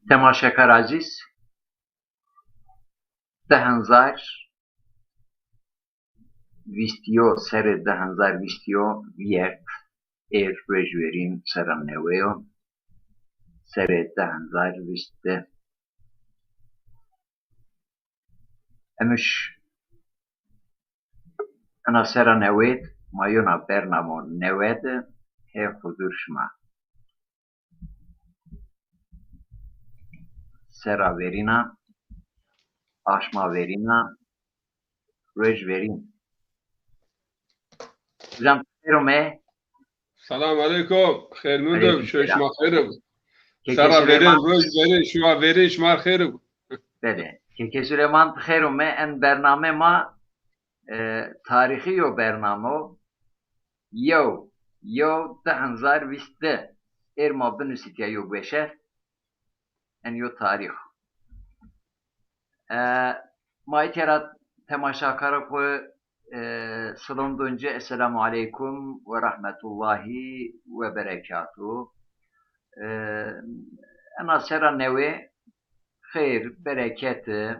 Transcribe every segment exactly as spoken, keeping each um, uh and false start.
Temaşekar ezîz, di hezar vîst yo, serê di hezar vîst yo vîyert, êr ruej verîn serra newe yo, serê di hezar vîst di. Emiş ena serra newe d ma yona bernamo newe de hê huzur şima. Serra verîna, aşma verîna, ruej verîn. Hocam, xêr ome. Selam aleykum. Xêr mîn de, şima xêr ib. Serra verîn, ruej verîn, şima verîn, şima xêr ib. Belê. Keke Süleyman, xêr ome. En bername ma, e, tarîxî yo bername o. Yew, yew, di hezar vîst di. Êr ma binusîtîya yo gueşer. En yo tarîx. E, ma îtya ra temaşakara xwu, e, silom don ci, Esselamu aleykum ve rahmetullahi ve berekatuhu. E, ena serra newe xeyr, bereketi,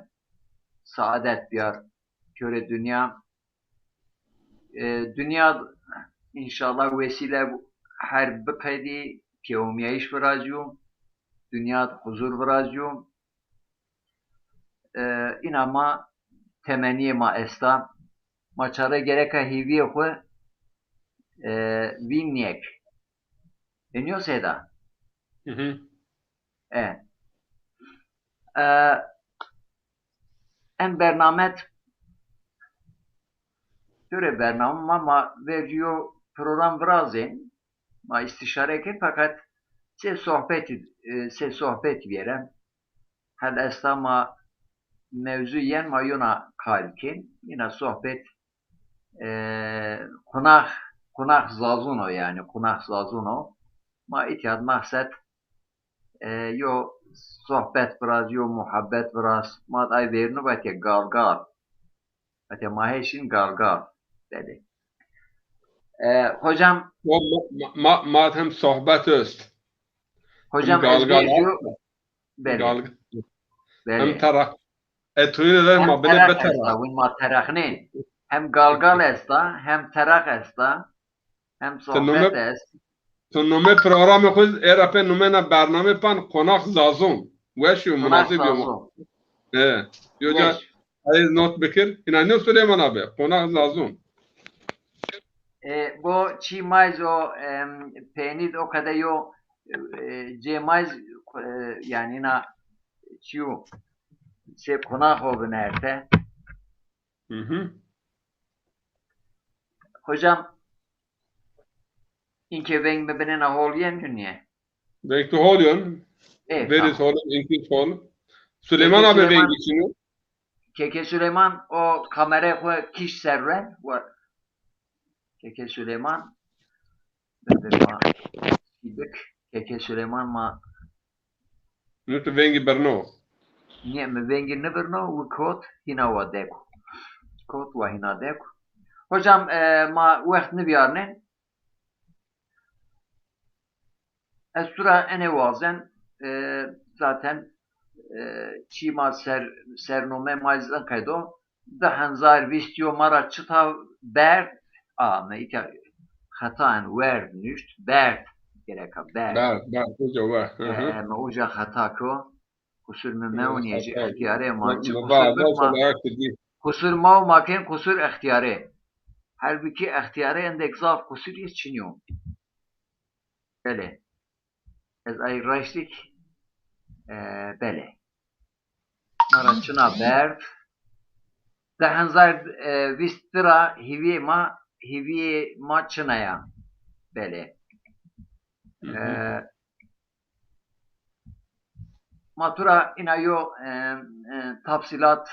saadet biyar. Körê dinya. E, dinya înşallah wesîle her biqedî, pêomîyayîş virazîyo, dinya huzur virazîyo. E, îna ma temenîyê ma esta. Ma çare gereka hîvîyê xwu, e, vîn nîyek. Enîyo seyda? Hı hı. E. E, en bernamet, pêro bername ma, ma vercî yo program virazên, ma îstîşare kên, feqet sey sohbetî, e, sey sohbet vîyeren. Hel esta ma mewzu yen ma yona qal kên. Îna sohbet, e, qunax, qunax Zazun o yanî, qunax Zazun o. Ma îtya d maqsed, e, yo sohbet viraz, yo muhabbet viraz. Ma d ay vêrnu vatê galgal. Vatê ma hê şin galgal. Belê. E, hocam. Ma, ma, ma, ma hem sohbet est. Hocam, ez galgal vêrnu. Belê. Galgal. Belê. Hem tera. E, tuyune de hem ma bine teraq bitereq esta, win ma teraqnên. Hem galgal esta, hem teraq esta, hem sohbet est. Tu nome programê xwu êra pê numena bername pan Qonax Zazon. Weş yo, munasib yo. Qonax Zazon. E, yo ca ez not bikir. Hina nîyo Suleyman abi, Qonax Zazon. E, bo çî ma zî o, em, peynî d o qede yo, e, cê ma zî, e, yanî îna çîyo sey qonax o binerte. Hı hı. Hocam, inkê veng mi binena hol yen nîye? Veng tu hol yen. E, verî tamam. Hol, inkî hol. Süleyman abi, Süleyman, vengî çin o? Keke Süleyman o kamerayê xwu kişt ser ren. Keke Süleyman. Bende ma şîbik. Keke Süleyman ma. Nê tu vengî birno? Nê, mi vengî nibirno, wi kot, hîna wa deko. Kot wa hîna deko. Hocam, e, ma wext nibiyarnên. Ez tu ra enê wazen, e, zaten, e, çî ma ser, sernome ma zî qedo, di hezar vîst yo ma ra çita berd, a, me îta xeta en werd nuşt, berd, gereka berd. Berd, berd, uca werd. Hı hı. E, me uca xeta ko, qusur mi mewnîye, jî extîyarê ma, çi qusur bik ma, qusur ma û ma kên qusur extîyarê. Halbukî extîyarê endek zaf qusur yê çinî yo. Belê. Ez ay raştîk, e, belê. Ma ra çina berd. Di hezar, e, vîst di ra hîvîyê ma, hîvîyê ma çina ya. Belê. Hı hı. E, ma tu ra îna yo, e, e, tafsîlat,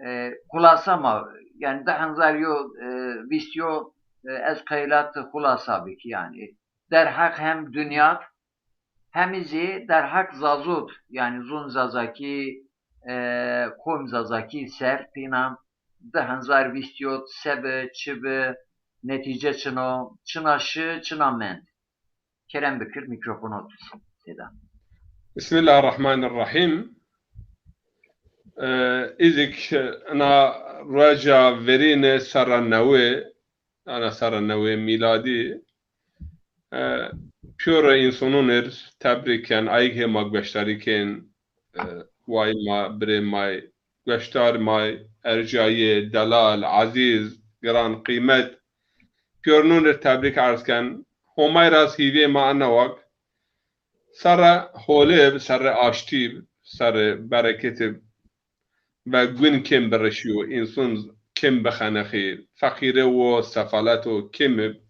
e, xulasa ma, yanî di hezar yo, e, vîst yo, e, ez qeylat xulasa bikî yanî. Derheq hem dinya d, hemî zî derheq Zazu d, yanî zûn Zazakî, e, qom Zazakî ser pîna di hezar vîst yo d se bi, çi bi, netîce çin o, çina şi, çina mend. Kerem bikir, mîkrofono tu sêda. Bismillahirrahmanirrahîm. E, îzik ina roja verîne serra newê, ana serra newê mîladî, e, pîyore însonûnir tebrîk ken, ayîg hê ma gueştarî kên, e, way ma, birê may, gueştar may, ercayê, delal, ezîz, giran qîmet, pîyornûnir tebrîk erz ken. Homay ra zî hîvê ma ena wa k serre holê bi, serre aştî bi, serre bereketî bi ve gun kêm birişîyo, înson kêm bixenexî, feqîre wo, sefalet wo, kêmî bi.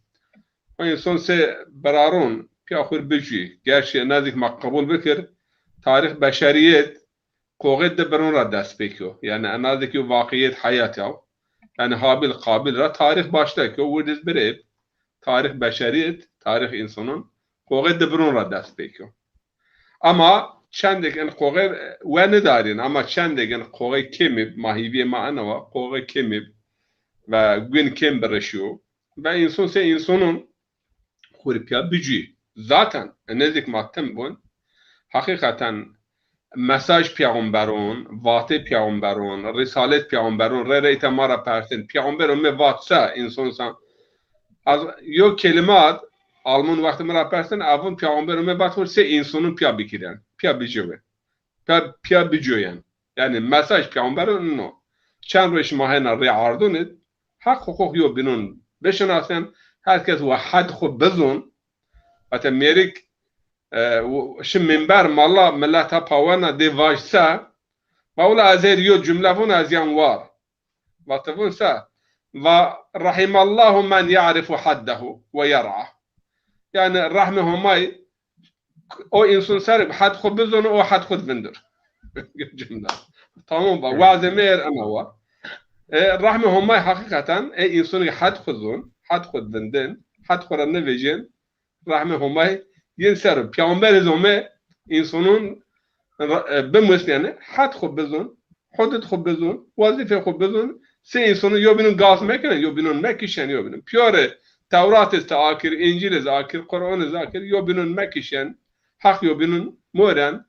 O înson sê birarûn pîya xwu rê bicûyî. Gerçî ena zî k ma qebul bikir, tarîx beşerîyet qoxê di birûn ra dest pê kîyo. Yanî ena zî k yo waqîyet heyat ya. Yanî Habîl Qabîl ra tarîx başla kîyo, wirdîz birê. Tarîx beşerîyet, tarîx însonon qoxê di birûn ra dest pê kîyo. Ama çendêk in qoxê we nidarîn, ama çendêk in qoxê kêmî bi, ma hîvîyê ma ena wa, qoxê kêmî bi ve gun kêm birişîyo. Ve înson sê însonon xwu rê pîya bicûyî. Zaten ene zî k ma tim bûn, heqîqeten mesaj pîyamberon, vatê pîyamberon, rîsalet pîyamberon, rê rê îta ma ra persên, pîyamber ome vat se, înson san. Ez yo kelimat, almûn wextê mi ra persên, avûn pîyamber ome vat xwu rê sê însonon pîya bikîren, pîya biciwê. Pîya, pîya bicoyen. Yanî mesaj peyxamberon ino. Çend roj şima hêna rê ardûn id, heq huqûq yo bînûn bişinasên, her kes wa hed xwu bizûn. Heta mêrik, e, w-, şi mînber mala milet ha pawena dê vaj se, va wila ez her yo cumle vûn ez yan war. Vate vûn se, va rahimallahu men ya'rifu haddehu ve yer'ah. Yanî rehmê Homay o înson ser hed xwu bizûn, o hed xwu vindir. Cumle. Tamam va. Wazê mi er ena wa. E, rehmê Homay heqîqeten, e, însonî hed xwu zûn, hed xwu vindên, hed xwu ra nivejên, rehmê Homay yin ser o. Peyxamberî zî ome însonûn ra-, e, bimusnîyenê, hed xwu bizûn, hudud xwu bizûn, wezîfê xwu bizûn, sê însonûn yobînûn gaz mekinen, yobînûn mekişen, yobînûn. Pîyorê Tewrat iz ti akir, Încîl iz akir, Quran iz akir, yobînûn mekişen, heq yobînûn moren,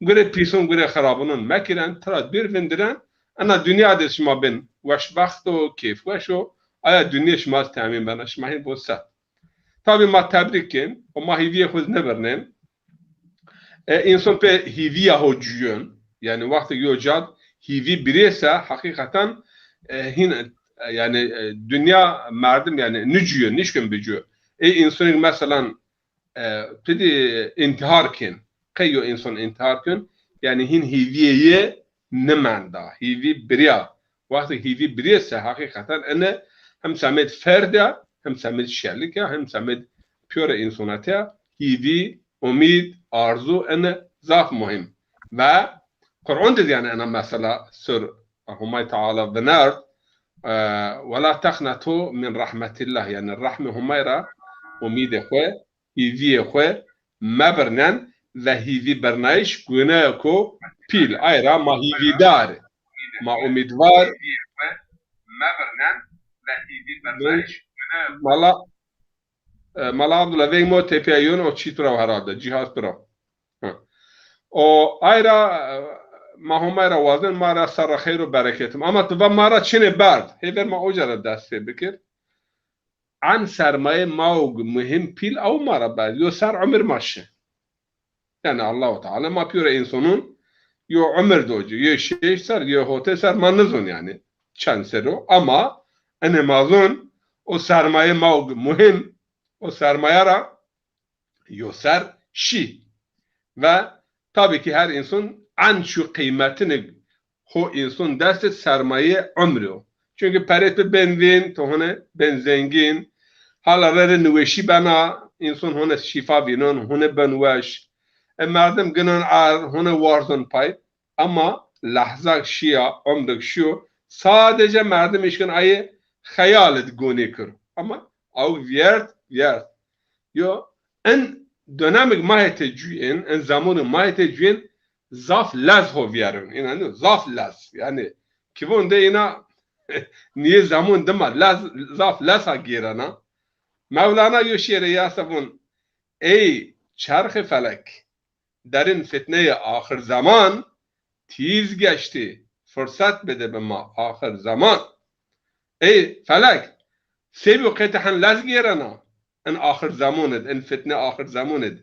gurê pîsûn, gurê xirabûnûn mekiren, tira dûr vindiren, ena dinya de şima bin weşbext o, kêfweş o, aya dinya şima temîn bena, şima hîn bo set. Tabî ma tebrîk kên û ma hîvîyê xwu zî nêbirnên. E, înson pê hîvîya ho cuyon. Yanî wextê yo cad hîvî birê se, heqîqeten, e, hîn, e, yanî, e, dinya merdim, yanî, nicuyo, nişkin bicuyo. Ê însonik, meselan, e, tu dî întîhar kên. Qey yo înson întîhar kên? Yanî hîn hîvîyê yê nimenda. Hîvî birîya. Wextê hîvî birê se, heqîqeten ene hem semêd ferd ya, hem semêd şelik ya, hem semêd pîyorê însonetî ya, hîvî, umîd, arzû ene zaf muhîm. Ve Quran de zî yanî ena mesela sur Homay Teala vinerd, e, "Ve la teqnetu min rahmetillah", yanî rehmê Homay ra umîdê xwu, hîvîyê xwu mebirnen ve hîvî birnayîş gunayêko pîl. Ay ra ma hîvîdar ê. Ma umîdvar. Mala, e, Mala Abdullah, veng mo tepîya yon, o çî tu ra herhalde, cîhaz tu ra. Hı. O ay ra, e, ma Homay ra wazên, ma ra serra xeyr û bereketim. Ama tu va ma ra çinê berd. Hêver ma oca ra dest pê bikir. En sermayê ma û muhîm pîl ew ma ra berd. Yo ser umir ma şi. Yanî Allahu Teala ma pîyore însonûn yo umir do ci, yo şeş ser, yo hotê ser ma nizon yanî çend ser o. Ama ene ma zon o sermayê ma û muhîm, o sermaya ra yo ser şî. Ve tabî ki her înson en şu qîymetini ho înson dest id sermayê umrî yo. Çunkî perê tu bên vîn, tu hone bên zengîn, hala rê rê niweşî bena, înson hone şîfa vînon, hone ben weş. E, merdim ginon erd, hone warzon pay. Ama lehzak şîya, umrik şîyo, sadece merdim îşkin ayê xeyal id gonî kir. Ama aw vîyert, vîyert. Yo, in dönemik ma hetê cuyên, in zamonê ma hetê cuyên zaf lez ho vîyerin. Înan zaf lez. Yanî kivon de îna Niyê zemun dima lez, zaf lez ha gêrena. Mewlana yo şêrê ya se vun: Ey çerxê felek, derin fitneyê axir zeman, tîz geçtî, furset bide bi ma axir zeman. Ey felek, sey bî qey ti hen lez gêrena in axir zemun id, in fitne axir zemun id.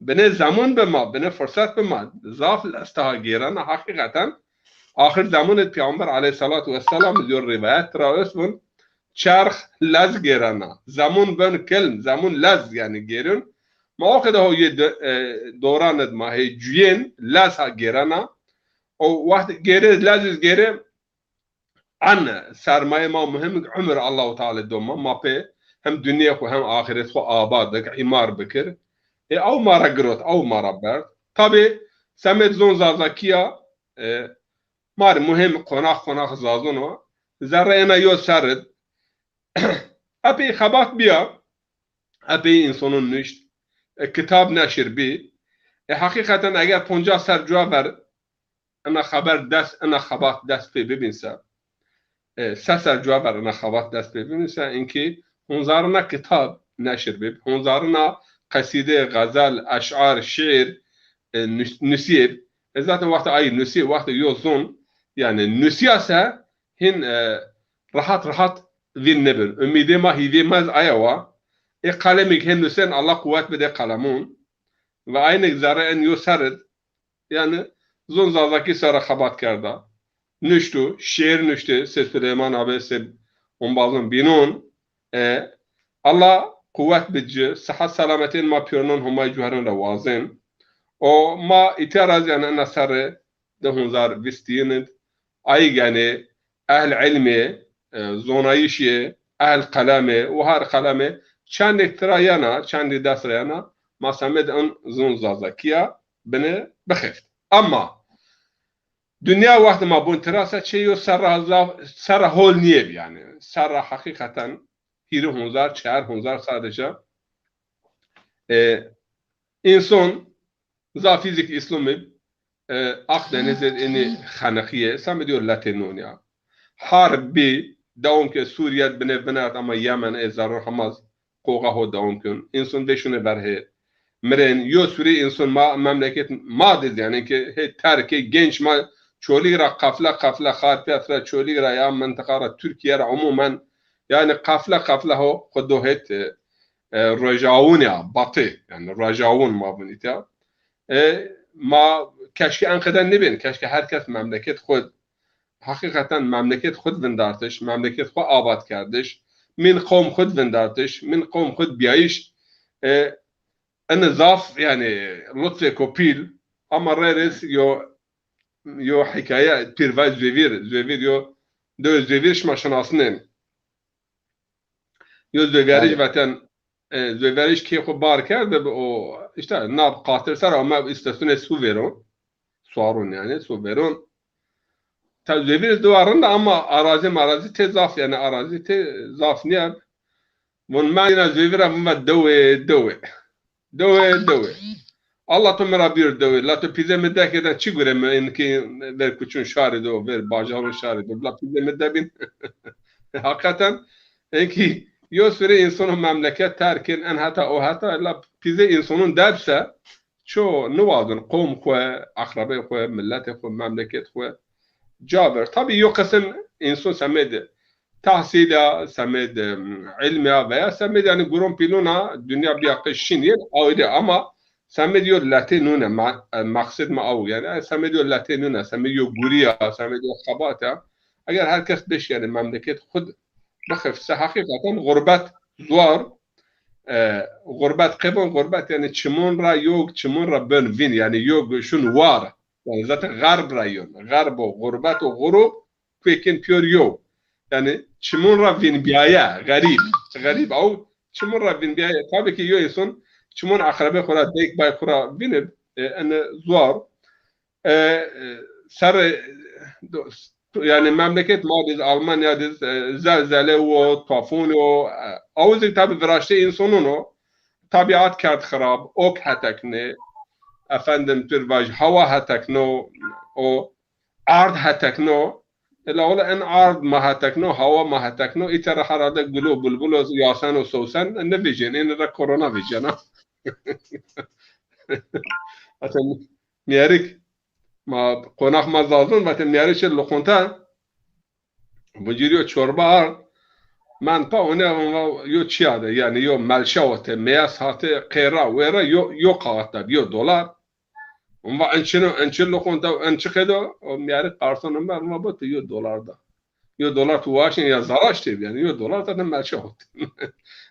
Binê zemun bi ma, binê furset bi ma. Zaf lez ti ha gêrena heqîqeten. Axir zemun id Peyxamber aleyhîsselatu wesselam id yo rîwayet ra est vun: Çerx lez gêrena. Zemun ben kilm, zemun lez yanî gêrun. Ma o qede ho yê de, e, doran id ma hê cuyên lez ha gêrena. O wext gêrê, lez iz gêrê, en sermayê ma muhim umir Allahu Teala do ma. Ma pê hem dinyê xwu hem axirêt xwu abad bik, îmar bikir. Ê aw ma ra girot, aw ma ra berd. Tabî semed zon Zazakî ya, e, ma rê muhim qonax qonax zazon o. Zerre ena yo ser id epey xebat bîya, epey însonon nuşt, e, kitab neşir bî. E, heqîqeten eger poncas ser cuwa ver ina xeber dest, ina xebat dest pê bibîn se, e, se ser cuwa ver ina xebat dest pê bibîn se, inkî honzarina kitab neşir bib, honzarina qesîde, xezel, eşar, şîîr, e, nus-, nusîyêb. E, zaten wextê ayî nusîyê, wextê yo zon, yanî nusîya se hîn, e, rehat rehat vîn nêbin. Umîdê ma, hîvê ma aya wa. Ê qalemî ke hê nusên, Allah quwet bide qelemun. Ve aynî zerre en yo ser id, yanî zon Zazakî ser ra xebat kerda. Nuşto, şîîr nuştê, sê Suleyman abi, sê ombazon bînon. E, Allah quwet bid ci, sihet selametên ma pîyonon Homay cuherin ra wazên. O ma îtya ra zî yanî ina serrê di honzar vîst yin id, ayîg yanî ehl îlmê, e, zonayîşê, ehl qelemê, wahar qelemê, çendêk tira yena, çendê dest ra yena, ma semed in zon Zazakî ya bini bixêft. Ama dinya wextê ma bun tira se çê yo serra zaf, serra hol nîyeb yanî. Serra heqîqeten hîrê honzar, çar honzar sadece, e, înson zafî zî ke Îslamî, e, Akdenizê id inî xeniqîyê, semed yo letê non ya. Harb bî, dewam ke Sûrîye id binê vinert ama Yemen ê zerrûn hema z qoxa ho dewam ken. Înson vêşunê ver hê mirên. Yo sürê înson ma, memleket ma di zî yanî ke hê terk ê, genç ma Çolîg ra qefle qefle, Xarpêt ra, Çolîg ra ya mintiqa ra, Tirkîye ra umumen, yanî qefle qefle ho xwu do hêt, e, e, Rojawûn ya, batı, yanî Rojawûn ma vûn îtya. E, ma keşke en qede nêbên, keşke her kes memleket xwu, heqîqeten memleket xwu vindartiş, memleket xwu abad kerdiş, min qewm xwu vindartiş, min qewm xwu bîyayîş, e, ene zaf, yanî, lutfêko pîl, ama rê rê yo, yo hîkaye pîr vaj Zêvîr, Zêvîr yo, do Zêvîr şima şinasnên. Yo Zêvîyarij, belê, veten, e, Zêvîyarij kê xwu bar kerde bi o, îşte, nav qatir ser ame îstasyonê Sûvêron. Suarûn yanî, Sûvêron. Ta Zêvîr di wa rind a ama arazî marazî tê zaf, yanî arazî tê zaf nîya. Vun ma îna Zêvîr a, vun va dewê, dewê. Dewê, dewê. Allah to mi ra bîr dewê. La to pîzê mi dekê de çi gure mi, inkî ver kuçun şarî do, ver bajarun şarî do. La pîzê mi de bîn. Heqîqeten, inkî yo sürê însono memleket terkên, en heta o heta, la pîzê însonun debse, ço niwazin qewm xwu, eqrebê xwu, milletê xwu, memleket xwu ca ver. Tabî yo qisim înson semêd tahsîl a, semêd, em, îlm a veya semêd, yanî, guron pîlon a, dinya bîya qe şin yên, ayrı, ama semêd yo letê nûn e, ma-, e, meqsed mi aw, yanî, e, semêd yo letê nûn e, semêd yo gurî ya, semêd yo xebat a. Eger her kes bêş, yanî, memleket xwu bixifse, heqîqeten xurbet zuar, e, xurbet qebon, xurbet, yanî, çimon ra yo, çimon ra ben vîn, yanî, yo şun war. Yanî, zaten xerb ra yon. Xerb o, xurbet o, xurub, kuêkên pîyor yo. Yanî çimon ra vînbîyaye, xerîb. Xerîb aw çimon ra vînbîyaye. Tabî ki yo înson çimon eqrebê xwu ra, deyk bay xwu ra vînib, e, ene zuar. E, e, serre, do-, yanî memleket ma diz, Almanya diz, e, zelzele wo, tufon wo, e, aw zî tabî viraştê însonon o. Tabîat kerd xirab, ok heteknê, efendim tu rê vaj, hawa hetekno, o ard hetekno, Hela ola en ard ma hetekno, hawa ma hetekno, îtera herhalde gulo, bulbulo, yasen û sowsen nivêcên, êne ra korona vêcena. Vatê mîyerik, ma qonax ma Zazun, vatê mîyerik çi luqunte, vıcir yo çorba ard, men pa one, yo çiya de, yani yo melşe ote, meyas hate, qêra, wêra, yo, yo kağıt de, yo dolar. Vun va en çino, en çi luqunte, en çi qedo? O mîyerik qarson ma, vun va bo ti yo dolar da. Yo dolar tu waşin ya zaraş têbi, yani yo dolar zaten melşe hot.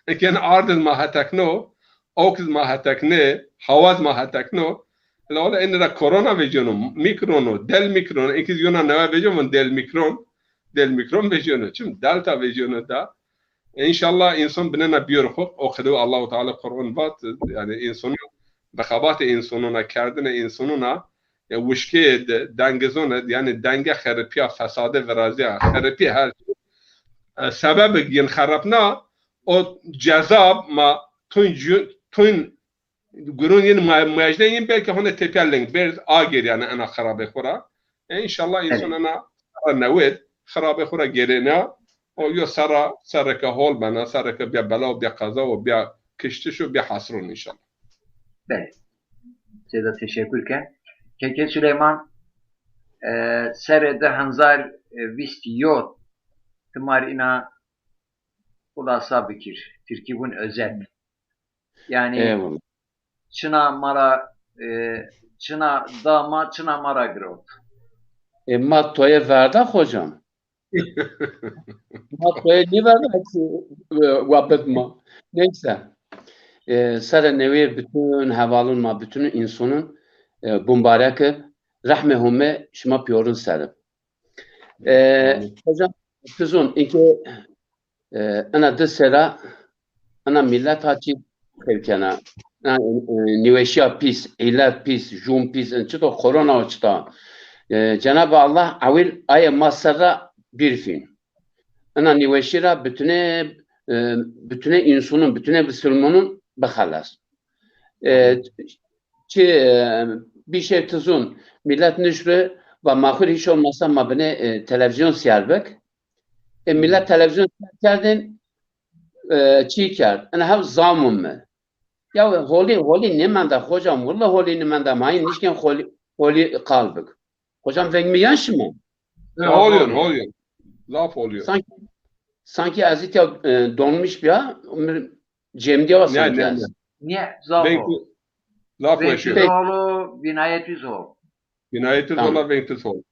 Eke ardid ma hetekno, okiz ma hetekne, hawaz ma hetekno. La ola eni ra korona veceno, mikrono, del mikrono, ekiz yona newe veceno, del mikron, del mikron veceno. Çim delta veceno da. Înşallah însan binena bîyor xo, o qede Allahu Teala Quran vat, yani însanun bi xebatê însanuna, kerdinê însanuna, e, wişkê de, dengizon ed, yani denge xeripîya, fesade virazîya, xeripî her şey. E, sebebik yin xerepna, o cezab ma tun cu-, tun gurun yin ma-, muecde yin belkî hone tepya ling, ber agêr yani ena xerabê xo ra. E, înşallah însan ena ra newid, xerabê xo ra gêrêna, o yo serra, serreke hol bena, serreke bîya bela û bîya qeza û bîya kiştiş û bîya hesron înşallah. Belê. Seyda teşekkür ken. Keke Süleyman, e, serê di hezar vîst yo timar îna xulasa bikir. Tirkî vun özet. Yani Eyvallah. Çina ma ra, e, çina da ma, çina ma ra girot. E, ma toye verda hocam. Ma toye nêverda ki, e, wabet ma. Neyse. E, serê newê bütün hevalun ma, bütün insanun, e, bumbarek, rehmê Homê şima piyorun ser. E, Amin. Hocam, sizun inke, e, ena di sera, ena millet ha çi xew kena. Ena, e, nîweşîya pîs, îlet pîs, jûn pîs, in çito korona o çita. E, Cenab-ı Allah ewil aye ma serra bîrfîn. Ena nîweşî ra bütüne, e, bütüne însunun, bütüne bisilmonun bixeles. E, çi, e, bir şey tizun, millet nişri, va ma xur hiç olmazsa ma bine, e, televizyon seyr bik. E, millet televizyon seyr kerdin, e, çi kerd? Ena hev zamun mi? Ya holi, holi nêmenda hocam, willa holi nêmenda, ma hin nişken holi, holi qal bik. Hocam veng mi yan şima? E, hol yon, hol yon. Zaf hol yon. Sanki, sanki ez îtya, e, donmuş bîya, mir cemdiya sanki ez. Nîye, zaf hol. Veng tu, zaf weş yo. Veng tu hol o, vînayet tu hol. Vînayet tu hol, veng tu hol.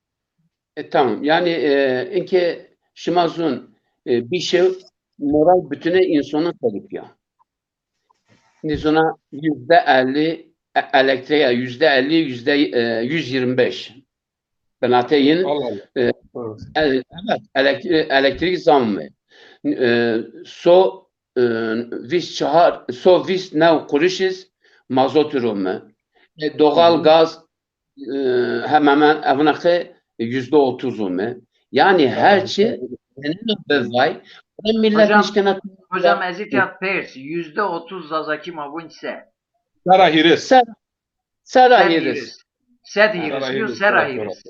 E, tamam. Yani, e, inke şima zun, e, bir şey moral bütüne insanın tarafı ya. Nizona yüzde elli, e, elektriğe, yüzde elli, yüzde, e, yüz yirmi beş. Binate yin, Allah Allah. E, evet, elektri-, elektrik zammı. E, so, e, vîst çehar, so vîst new kuruşiz mazot ro mi. E, doğal gaz, e, hemen hemen evnaqe yüzde otuz mi. Yani her şey, evet, senin bir vay. Millet hocam, nişkena hocam, ez îtya pers, yüzde otuz Zazakî ma vun se? Sera hîris. Ser, sera hîris. Sed hîris. Sera hîris.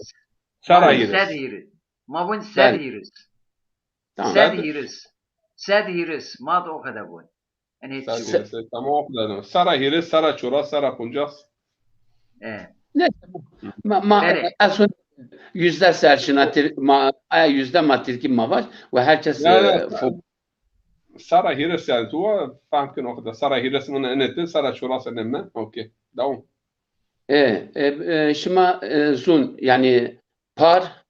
Sera hîris. Ma vun sed hîris. Tamam. Sed hîris. Sed hîris. Ma da o kadar vun. Sera hîris. Tamam, o kadar. Sera hîris, sera çora, sera poncas. E. Neyse. Ma, ma, aslında yüzde serşina tir-, ma, aya yüzde ma tirkî ma var ve herkes, ya, e, ya, fo- Sera hîris yani tu wa fehm kin o kadar. Sera hîris min enete, sera çoras eneme. Okey. Devam. E, e, e, şima, e, zun, yani par,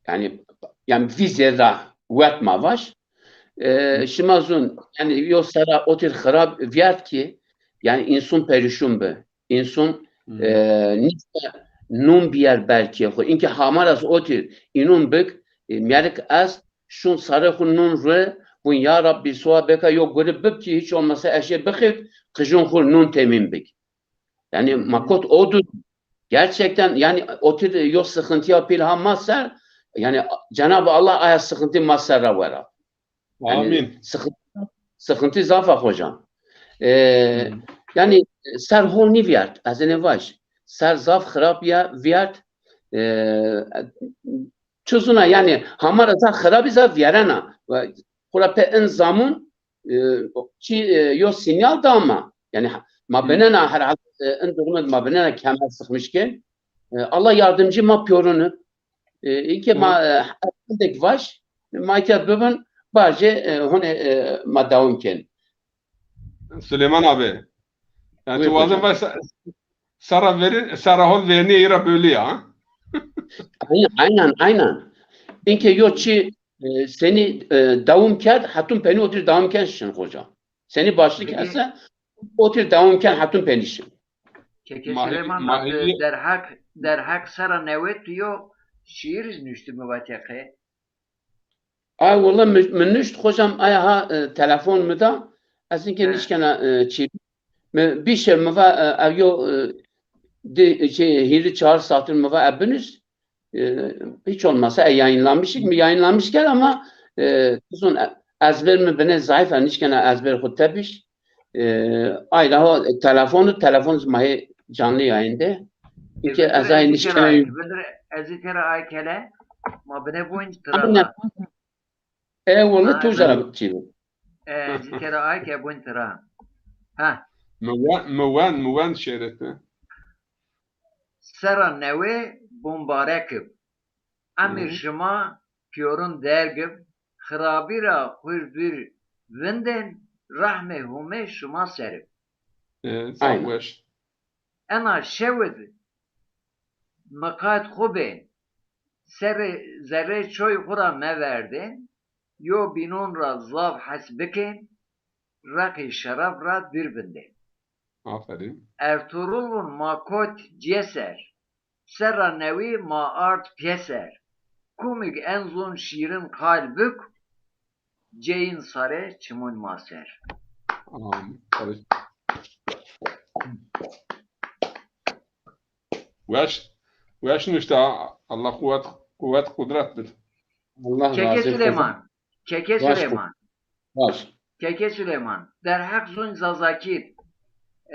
yani, yani vîzê ra wet ma vaş. E, şima zun, yani yo sera otir xirab viyart ki, yani insun perişun bi. Însun, e, nîşka nun bîyer belkî xo. Înke hamar ez otir înun bik, e, mîyerik ez şun sarê xo nun rue, vun ya Rabbî, sowa beka yo guri bib ki hiç olmasa eşê bixîvt, qijun xo nun temîn bik. Yani ma kot o du-, gerçekten yani otir yo sıkıntıya pîl ha ma ser, yani Cenab-ı Allah aya sıkıntı ma ser ra wera. Yani amin. Sıkıntı, sıkıntı zaf a hocam. E, yani ser hol nîvîyert, ez ene vaj. Ser zaf xirab ya vîyert. E, Çi zûna, yanî hama ra zaf xirabî zaf vîyerena. Xora pê in zamûn, e, çi, e, yo sînyal da ma. Yanî ha-, ma binena herhalde, e, in durum id ma binena kemer sıkmış kên. E, Allah yardımcı ma pîyorun ib. E, inke ma, e, hindek vaj, ma îtya bibin, bajê, e, hone, e, ma dewam kên. Süleyman abi. Yani tu wazen vaj se-, serra veri, serra hol verniye ira bölü ya. Aynen, aynen, aynen. Inke yo çi, e, seni, e, dewam kerd, hetun peni otir dewam kên şin hoca. Seni başlık ese, otir dewam kên hetun peni şin. Keke Süleyman, derheq, derheq serra newê tu yo şiir nuştî mi vatê qe. Ay wele mi, mi nuşt hocam, ay ha, e, telefon mi da. Ez inke nişkena, e, çî. Mi bîşe mi va, e, ev yo, e, di, şey, hîrî çar saatî mi va ev binus. E, hiç olmazsa e, yayınlamışık mı? Yayınlamışken ama, e, uzun e-, ezber mi bine zayıf, e, nişkena ezber xu tepiş. E, ay daha telefonu, telefon ma hê canlı yayında. Ki ez ay nişkena. Ezî tera ay kele, ma bine boyun tira. E, wele tu jara çî. E, ezî tera ay ke boyun tira. Ha. Mi wen, mi wen, mi wen şêrete. Serra newê bombarek ib. Emir şima pîyorun derg ib, xirabî ra xwir dûr vindên, rehmê Homê şima ser ib. E, zaf weş. Ena şew id miqat xwu bên, serrê, zerrê çoy xwu ra meverdên, yo bînon ra zaf hes bikên, reqî şeref ra dûr vindên. Aferîn. Ertuğrul vun ma kot cêser, serra newî ma ard pêser. Kumig en zon şîrin qal bik, cêyin sarê çimun ma ser. Amin. Weş, weş nuşta. Allah quwet, quwet, qudret bid. Allah razı olsun. Keke Süleyman. Keke Süleyman. Baş. Keke Süleyman. Derheq zun Zazakî.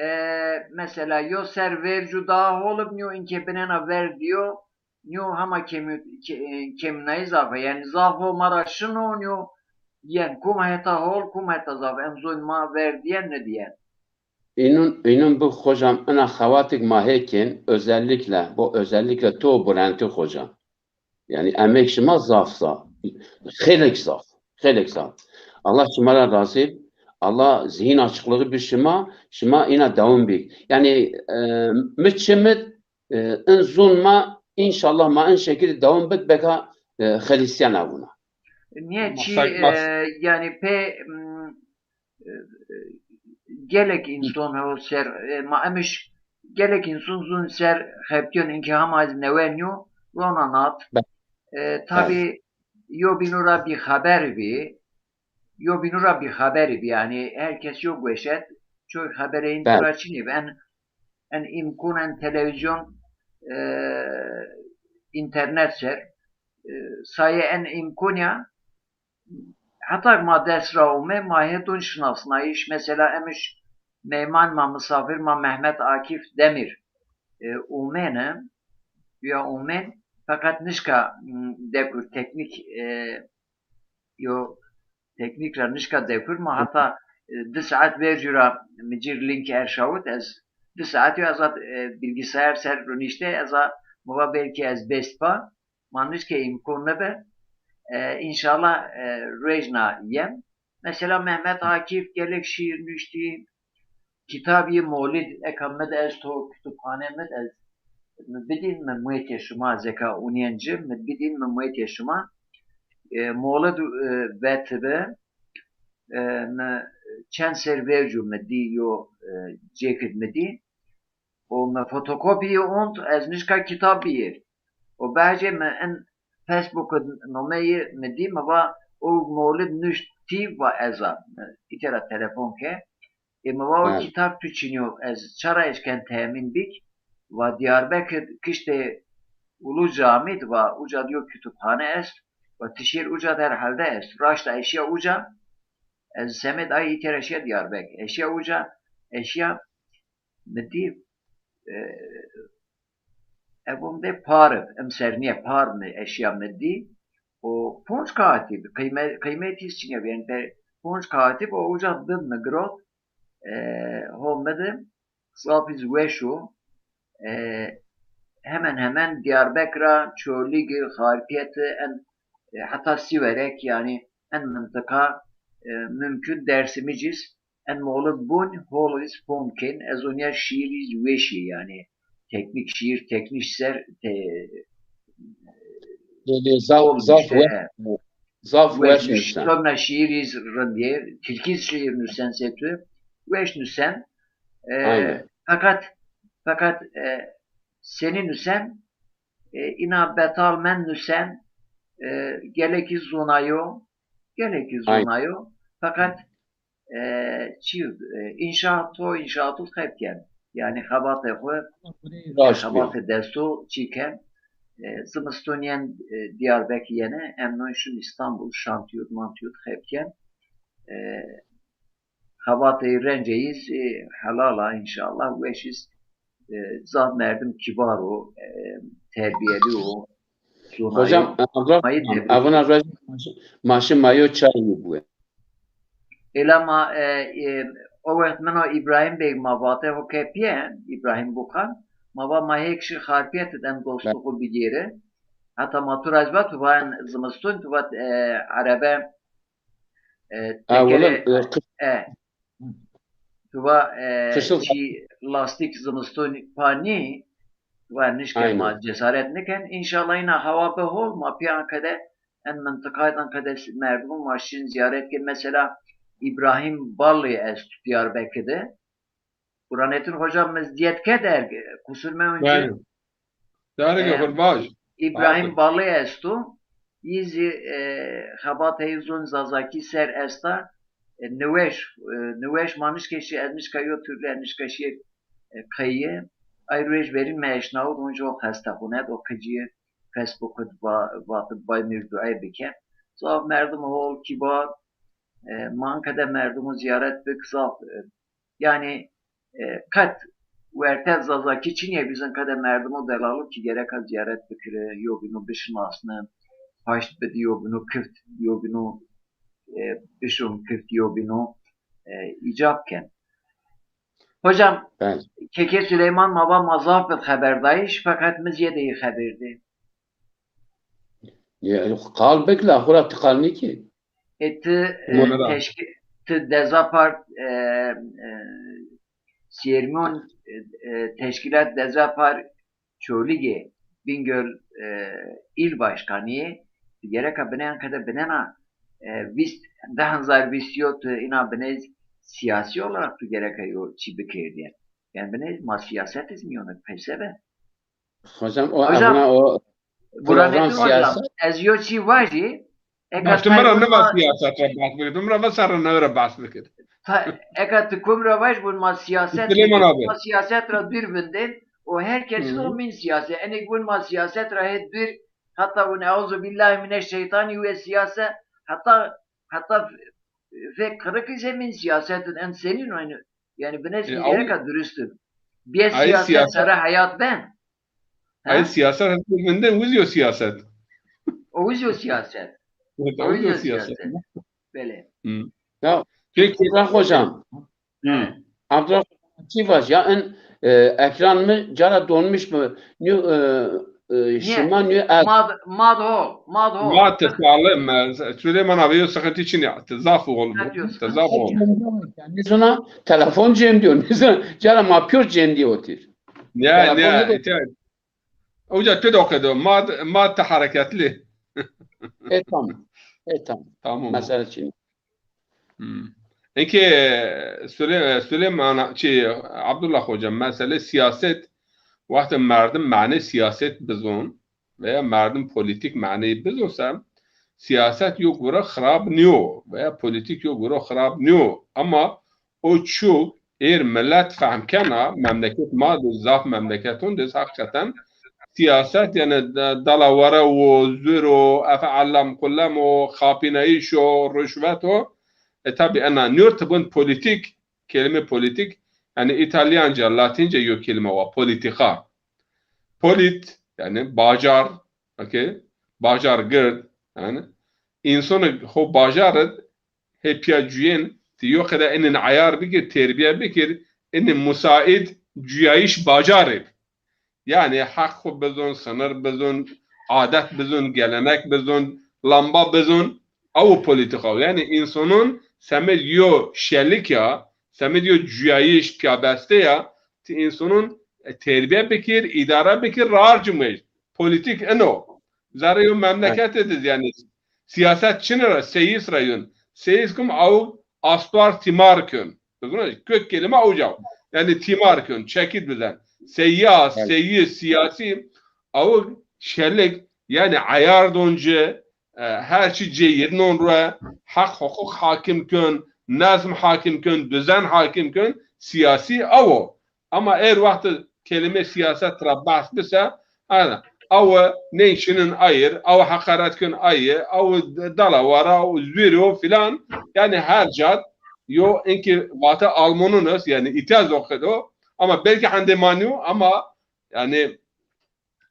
E, mesela yo ser vercu daha hol ib, nîyo inke binena ver diyo, nîyo hama kemi-, ke-, kemînayî zaf a. Yanî zaf ho ma ra şino, nîyo yen kum heta hol, kum heta zaf. Em zun ma ver diyen, nidîyen. Înun, înun bi hocam ina xewatik ma hê kên, özellikle, bu özellikle to Bülentî hocam. Yani emek şima zaf zaf. Xêlek zaf. Xêlek zaf. Allah şima ra razî. Allah zihin açıklığı bir şima. Şima ina dewam bik. Yani, e, mi çimit, e, in zun ma, inşallah ma in şekilde dewam bit, beka, e, Hristiyan avuna. Niye çi, e, yani pe, m, e, gelek înson ho ser, e, ma emiş gelek înson zun ser xebitîyon, inkî hama ez newen yo, rona nat. E, tabî yo bînu ra bîxeber bî, yo bînu ra bîxeber bî, yanî her kes yo gueşet, çoy xeberê în ra çinî bi. En, en îmkûn, en televîzyon, e, înternet ser, e, saye en îmkûn ya, heta ma dest ra ome, ma hê dun şinasnayîş. Mesela emiş meyman ma, misafir ma Mehmet Akif Demir, e, umêne, ya umên, feqet nişka, m, dekur teknîk, e, yo teknîk ra nişka dekur. Ma heta, e, di saet vercû ra mi cir link erşawit, ez di saet yo ez a, e, bilgisayar ser runîşte, ez a, mi va belkî ez bêst pa. Ma nişke îmkon nebe. E, înşallah, e, ruejna yen. Mesela Mehmet Akif gelek şîîr nuştî, kitab yê Molid, eka mi de esto, kütüphane mi de ez, mi bidîn, mi muêtê şima, zeka unîyen ci, mi bidîn, mi muêtê şima. E, Molid, e, vetibi, e, mi çend ser vercû mi dî, yo, e, cêkid mi dî. O mi fotokopî yi ont, ez nişka kitab biyêr. O behcê mi in Facebook nomeyê mi dî, mi va o Molid nuşt tî, va ez a. Mi îtera telefon ke. Ê mi va o kitab tu çinî yo, ez ça ra eşken temîn bik? Va Diyarbekir kiştê Ulu Camî di, va uca di yo kütüphane est. Va ti şêr uca di, herhalde est. Raşta eşya uca. Ez semed ay îtera eşya Diyarbekir. Eşya uca, eşya mi dî, e, Evon de par ib, em ser nîye, par mi eşya mi dî. O ponc kaxitî bi, qîme-, qîmetî çinê bi, yanî pe-, ponc kaxitî bi, o uca bib mi girot, e, ho mi di, zaf iz weş o. E, hemen hemen Diyarbekir a, Çolîgi, Xarpiyeti, en, e, heta Sîwerek, yanî en mintiqa, e, mumkun Dêrsimî cî iz en molit bun, hol iz fom kên, ez onya şîîr iz weşî, yanî teknîk şîîr, teknîk ser, te-, Belê, zaf, hol zaf nuşte, weş, he. Zaf weş weş nuşten. Nuştona şîîr iz rindî, tirkî şîîr nusen se tu, weş nusen. E, Aynen. Feqet, feqet, e, senî nusen, e, îna Betal Mend nusen, e, gelekî zonayo, gelekî Aynen. Zonayo. Feqet, e, çi, e, înşaat o, înşaat o xebitîyen. Yanî xebatê xwu, Raşt bi. Xebatê desto çî ken. E, zimistonîyen, e, Diyarbekir yenê, emnon şun Îstanbul, şantîyot, mantîyot xebitîyen. E, Xebatê rencê iz, e, helal a, înşallah weş iz, e, zaf merdim kîbar o, e, terbîyelî o, zonayî. Hocam, e, Abdullah, mayî tebrik. Evuna roj maşi mayo çay mi buwe. Ela ma, e, e, o wext min o Îbrahîm Beg ma vate ho ke pîyen, Îbrahîm Bukan, ma va ma hêk şi Xarpiyet id en dostluğu bigêri. Heta ma tu ra ez va, tu va en zimiston, tu va, e, erebe, e, Ha, tekere, wele, e, kı- e, tu va, e, kışın çi lastik zimiston pa nî, tu va nişken ma Aynen. Cesaret niken. Înşallah îna hewa bi hol, ma pîyan kede en mintiqaydan kede s-, merdimun ma şin ziyaret ke. Mesela Îbrahîm Balli esto Diyarbekir de. Burhanettin Hocam mi zî dîyet ke derg, kusur mewn ci. Belê. Derg, e, xur vaj. Îbrahîm Balli esto. Yi zî, e, xebatê yi zon Zazakî ser esta. E, niweş, e, niweş ma nişke şî, ez nişka yo türlü, ez nişka şî, e, qeyî. Ay ruej verîn mi eşnawit, onca o xestexune d, o qicî Facebook'u va-, vatid bay mi r duay bike. Zaf merdim hol, kîbar, e, ma in kede merdimu ziyaret bik, zaf, e, yanî, e, qet werte Zazakî çinîye, biz in kede merdimu delalu ki gereka ziyaret bikiri, yobînu bişinasni, paşt bidi yobînu, kift yobînu, e, bişon kift yobînu, e, îcab ken. Hocam, Belê. Keke Süleyman ma va ma zaf bid xeberdayîş, feqet mi zîyedeyî xeber dî. Ya, qal bik la, xura ti qal nîkî. E, ti, e, Mona da. Teşki-, ti Deza Par, e, e, Siermon, e, e, teşkîlat Deza Par Çolîgê, Bingöl, e, il başkanî, ti gereka binê en kede binena, e, vîst, di hezar vîst yo tu îna binê siyasi olarak tu gereka yo çî bikerdîyen. Yanî binê ma siyaset iz mîyon id peyse be. Hocam, o Hocam, evna o Burhanettin program Hocam, siyaset. Ez yo çî vajî, eka Baş, tu mi ra neva siyaset ra behs bikir. Tu mi ra va serra newe ra behs bikir. Ta-, eka tu kum ra vaj bun ma siyaset, Süleyman abi. Ma siyaset ra dûr vindên, o her kes o min siyaset. Enê bun ma siyaset ra hê dûr, hatta bun euzu billahi mineşşeytanî we siyase, hatta, hatta fek kırık ise min siyasetin en senin aynı. Yani binês gereka dürüstün. Bir siyaset sere hayat ben. Ay siyaset hesabı mende, wiz yo siyaset. O wiz yo siyaset. Evet, o wiz yo siyaset. Belê. Ya, Peki. Abdullah Hocam. Abdullah Hocam, çi vaj ya, en, e, ekran mi cara donmuş mu? Nü, e, e, şima nü el. Mad, mad hol, mad hol. Ma te sağlam, e, Süleyman abi, yo sıkıntı için ya. Te zaf hol bu. Te zaf hol. Nizuna telefon cem diyor. Nizuna cara ma pür cem diyor otir. Ya, ya, ite. Hoca, tu de o kadar. Ma, ma te hareketli. E, tamam. E, tamam. Tamam. Mesele için. Hmm. Eke Süle-, Süleyman, şey, Abdullah Hocam, mesele siyaset, wextê merdim manê siyaset bizon, veya merdim politik maneyî bizon se, siyaset yo gure xirab nîyo veya politik yo gure xirab nîyo. Ama o çû êr milet fehm kena, memleket ma de, zaf memleketon de heqîqeten siyaset, yanî de-, delawere wo, zur o, efe ellam kullem o, xapînayîş o, ruşvet o. E, tabî ena nîyo tibun politik, kelîme politik, yanî Îtalyanca, Latînce yo kelîme wa, politika. Polit, Yanî bajar, okey? Bajar gird, yanî. Însanê ho bajar id hê pîya cuyên, ti yo qede inin eyar bikir, terbiye bikir, ini musaid cuyayîş bajarê bi. Yanî heq xwu bizon, sinir bizon, adet bizon, gelenek bizon, lamba bizon, ew polîtîka. Yanî însanon semêd yo şelik ya, semêd yo cuyayîş pîyabeste ya, ti însanon, e, terbiye bikir, îdare bikir, raar cumhurî. Polîtîk ino. Zerrê yo memleketê diz yanî siyaset çine ra, seyîs ra yon. Seyîs kum ew astuar tîmar kön. Bizona kök kelîme ocaw. Yanî tîmar kön, çekî dizen. Seyyas, seyîs, siyasî, awig şelik, yanî eyar don ci, e, her çî cê yê non ro, heq huqûq hakim kön, nezm hakim kön, dizen hakim kön, siyasî awo. Ama êr wextî kelîmê siyaset ra behs bise, ana, awe ney şinin ayir, awe heqaret kön ayê, awe dalawara, awe zûrî o filan. Yanî her cad yo inkî vate Almanun est, yanî îtya zoqid o. Ama belkî hendê ma nîyo, ama yanî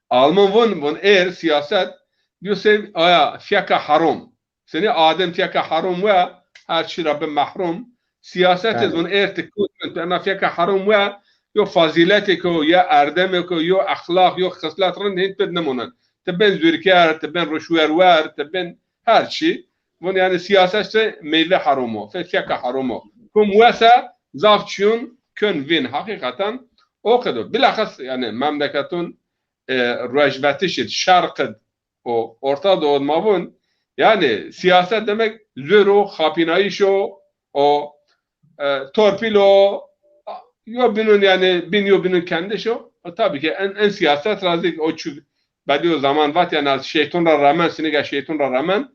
Alman vun, vun êr siyaset yo sey aya fiyeka herom. Senî adem fiyeka herom we, her çî ra bi mehrum. Siyasetê zon êr ti kut bin, tu ena fiyeka herom we, yo fazîletêko, yo erdemêko, yo exlaq, yo xislet rind hîn pid nimonen. Ti bin zûrker, ti bin ruşwerwer, ti bin her çî. Vun yanî siyaset se meyve herom o, fe fiyeka herom o. Kum wese zaf çîyun kön vîn. Heqîqeten o qedo. Bilaxes yanî memleketun e, rojvetişî, şerq id o, Orta Doğu ma vun. Yanî siyaset demek zûr o, xapînayîş o, o, e, torpîl o, yo binun yanî bin yo binun kendiş o. E, tabii ki en, en siyaset ra zî o çu belî o zaman vat yanî ez şeytun ra remen, sinîga şeytun ra remen,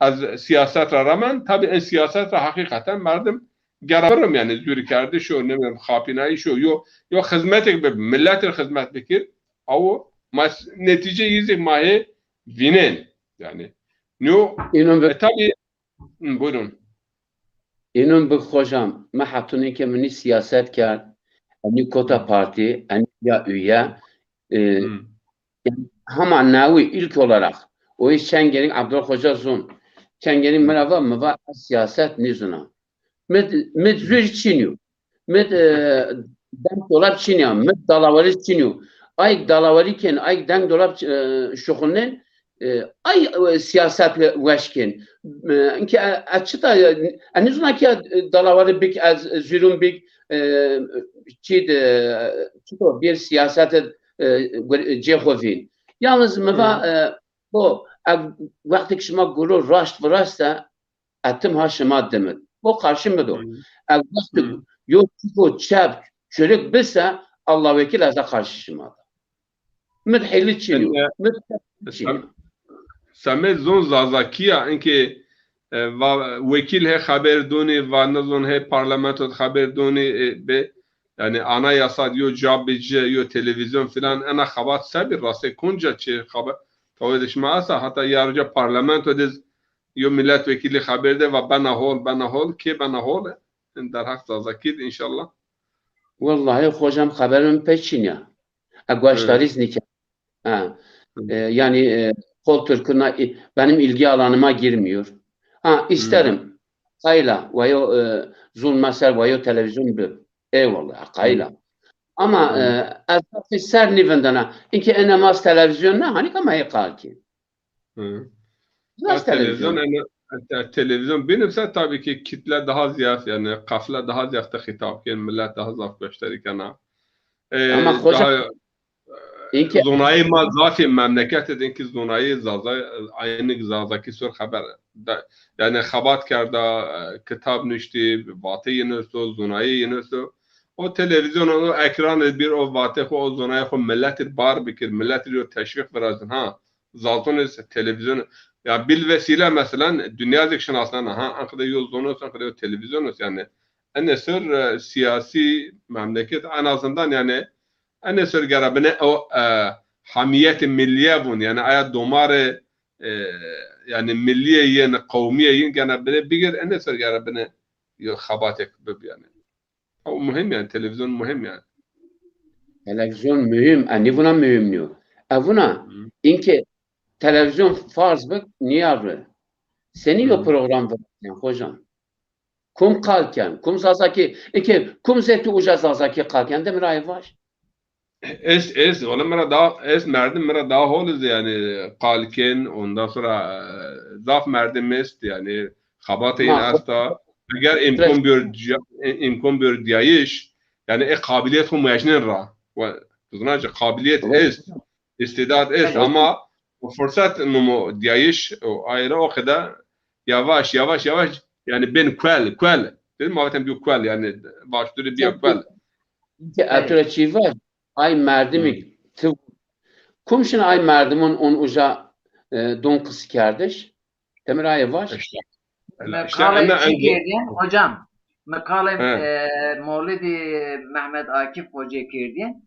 ez siyaset ra remen, tabii en siyaset ra heqîqeten merdim gera birim yanî zûrkerdiş o, ne bileyim, xapînayîş o, yo, yo xizmetêk bi, miletê xizmet bikir, awo ma s-, netîce yî zî ma hê vînên. Yanî, nîyo, Înon bi, e, tabii, hı, buyurun. Înon bi hocam, mi hetun ke mi nî siyaset kerd, enî kota partî, enî ya üye, e, Yanî hema nawî ilk olarak o iş çengenî Abdullah Hoca zon. Çengenî mi ra va, mi va ez siyaset nîzuna. Mi, mi zûr çinîyo. Mi, e, deng dolap çinîya. Mi dalawerî çinîyo. Ay dalawerî kên, ay deng dolap, e, şuxulnên, e, ay, e, siyaset we-, weş kên. E, inke, e, ez çita, e, ez nîzuna ke, e, dalawerî bik, ez zûrûn bik, e, çî de, çito bir siyaset e, gur-, cê xo vîn. Yalnız mi va, e, bo, e, wextêk şima gulo raşt viraşt se, e, tim ha şima dimit. Bo qarşî mi do. E, wextêk yo çiko çep çürük bise, Allah wekil ez a qarşî şima da. Mi d hêlî çinî yo. Mi d çinî yo. Semê zon Zazakî ya, inkê, e, va, wekîl hê xeber donî, va nizon hê parlamento de xeber donî, e, be, yanî anayasa de yo ca bi ci, yo televîzyon filan, ena xebat se bî, rastê konca çi xebat, tawê de şima esa, heta yarca parlamento de z-, yo milletvekilî xeber de va bena hol, bena hol, kê bena hol, derheq Zazakî de înşallah. Wellahî hocam xeber mi pê çin ya. E, gueştarî zî nîken. Ha. E, yani, e, kol Türk'üne, e, benim ilgi alanıma girmiyor. Ha, isterim. Qayla, veyo, e, zûn meser, veyo televîzyon bi. Eyvallah, qayla. Ama, e, ez zafî ser nîvindena. Inke ene ma televîzyon ne, hanî ka ma ê qal ki. Hı. Biraz televîzyon, televîzyon. Ene, te-, televîzyon bînim se tabii ki kitle daha ziyad, yani kafle daha ziyad te xîtab kên, millet daha zaf gueştarî kena. E, ama hocam, daha, e, zonayê ma zafî memleketê din ki zonayê Zaza, aynı Zazakî sur xeber. Da, yani xebat kerda, e, kitab nuştî, vatê yîn esto, zonayê yîn esto. O televîzyon, o ekran bir o vatê xo, o zonayê xo milletî bar bikir, milletî yo teşvîq virazin. Ha, Zazon iz televîzyon. Ya bilvesîle mesela dinya zik şinasnena. Ha, enqede yo zon est, enqede yo televîzyon est. Yani ene ser, e, siyasî memleket en azından yani ene ser gera bine o, e, hamiyetê millîye vun. Yani aya domarê, e, yani millîye yin, qewmîye yin gene bine bigir, ene ser gera bine yo xebatek bib yani. O muhim yani, televîzyon muhim yani. Televîzyon muhim, e, nîvuna muhim nîyo. Evuna, inke televîzyon farz bik, nîya ri. Senî yo program virazen, hocam? Kum qal ken? Kum Zazakî, inke kum zê tu uca Zazakî qal ken? De mi ra ê vaj. Est, est, wala mi ra da, est merdim mi ra da hol iz, yanî, qal ken, ondan sonra, e, zaf merdim est, yanî, xebatê yin esta. Eger îmkon bîyor, îmkon bîyor dîyayîş, yanî, e, qabiliyet xo muecnên ra. Wa, tu zana ki qabiliyet est, îstîdat est, ama o fırsat numo dîyayîş, o aye ra o qede yavaş, yavaş, yavaş, yanî, bên kuel, kuel. Dedim, ma vatem bîyo kuel, yanî, başdurî bîya kuel. Ke etura çî vaj, ay merdimî ti kum şin ay merdimun on uca, e, don qisîkerdiş? Ti mi ra ê vaj. Îşte. Mi qalê çî kerdîyen, hocam. Mi qalê, e, Mewlidî Mehmet Akif Hoca kerdîyen.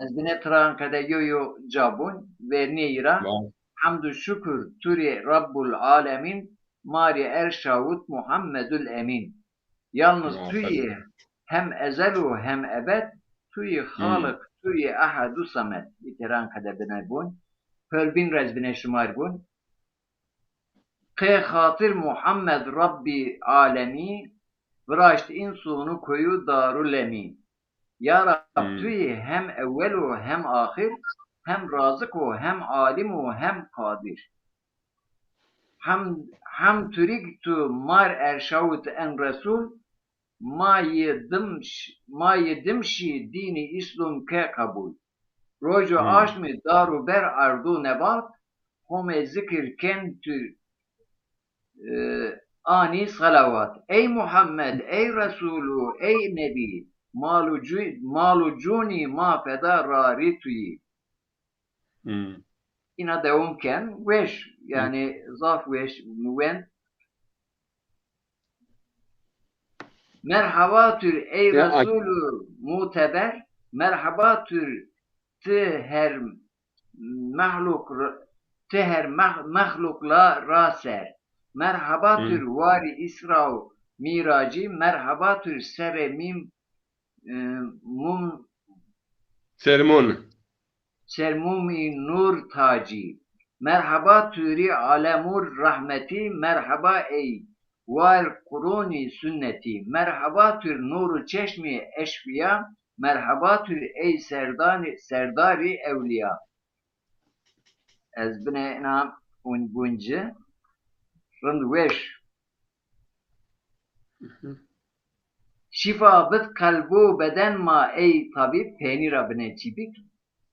Ez binê tiran qede yo yo ca bun, vernîyê yi ra. Hemd û şukir tu rê Rabbul Alemîn, ma rê erşawit Muhammedul Emîn. Yalnız tu yî hem ezel û hem ebed, tu yî Xaliq, tu yî Ehed û Semed. Îteran qede bine bun. Pölbîn rez bine şima rê bun. Qê xatir Muhammed Rabbî alemî, viraşt însûnû koyû daru lemî. Ya Rab, tu yî hem ewel û hem axir, hem razik û hem alim û hem qadir. Hem, hem tu rî tu mar erşawit en Resul, ma yê dim ş-, ma yê dim şî dînî Îslom ke qebul. Roj û aşmî dar û ber erd û nebat, Homê zikir ken tu, e, anî selawat. Ey Muhammed, ey Resûlû, ey Nebî, mal û cu-, mal û cûnî ma feda rarî tu yî. Îna dewam ken. Weş, yanî zaf weş mi wend. Merheba tur ey Resûlû muteber, merheba tur ti her mexluq r-, ti her mex-, mexluq la ra ser. Merheba tur warî Îsra û Mîracî, merheba tur serê mîm, e, mum, Sermon. Sermumî nur tacî. Merheba tu rî alemur rehmetî, merheba ey war qurûnî sunnetî, merheba tu rî nûrû çeşmî eşfîya, merheba tu rî ey serdanî, serdarî ewlîya. Ez binê ina un-, bunci rind weş. Şîfa bid qelb û beden ma ey tabîb, peynî ra binê çîbîk.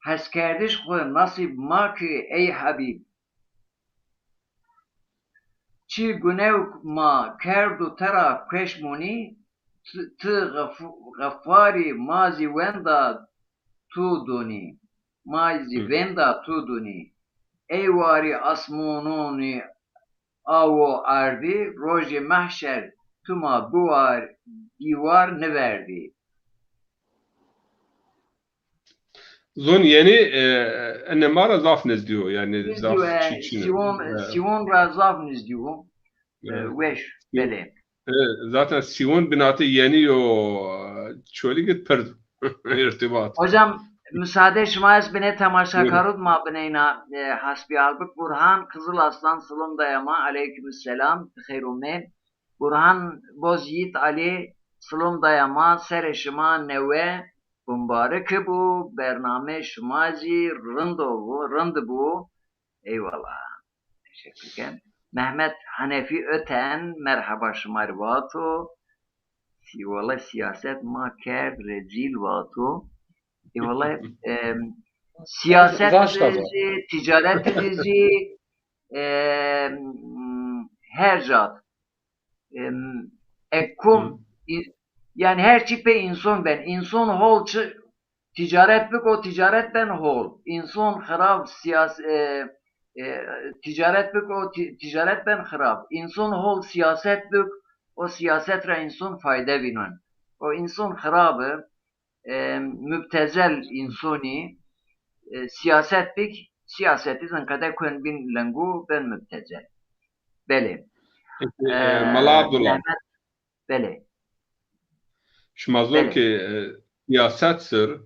Heskerdiş xwu nasîb ma ki ey hebîb. Çi gunewk ma kerd û tera kueş monî, ti, ti xef-, xefarî ma zî wenda tu donî. Ma zî venda tu donî. Ey warî asmononî awo ardî, rojê mehşer tu ma biwar, bîwar niverdî. Zon yenî, e, ene ma ra zaf nizdî yo, yanî zaf çî çin o. Sîwon, e, Sîwon ra zaf nizdî yo. E, weş, belê. E, zaten Sîwon binatê yenî yo, e, Çolîg id pir îrtîbat. Hocam, müsaade şima, ez binê temaşakarû di ma bineyna, e, hasbihal bik. Burhan Kızıl Aslan, silom daya ma, aleyküm selam, bi xeyr omê. Burhan Boz Yiğit Ali, silom daya ma, serê şima newe bimbarik bo, bernamê şima zî rind o, rind bo. Eyvallah. Teşekkür ken. Mehmet Hanefi Öten, merheba şima rê vato. Sî-, wele siyaset ma kerd rezîl vato. Ê wele, em, siyaset de zî, ticaret de zî, em, her ca. Em, e, kum, i-, yanî her çî pê înson ben. Înson hol çi ticaret biko, ticaret ben hol. Înson xirab siyas-, e, e, ticaret biko, ti-, ticaret ben xirab. Înson hol siyaset bik, o siyaset ra înson fayde vînon. O înson xirab i, e, müptezel însonî, e, siyaset bik, siyasetî zî qede kuen bîn lingû, ben müptezel. Belê. Peki, e, e, Mela Abdullah. Mehmet, belê. Şima zon ki, e, siyaset sir,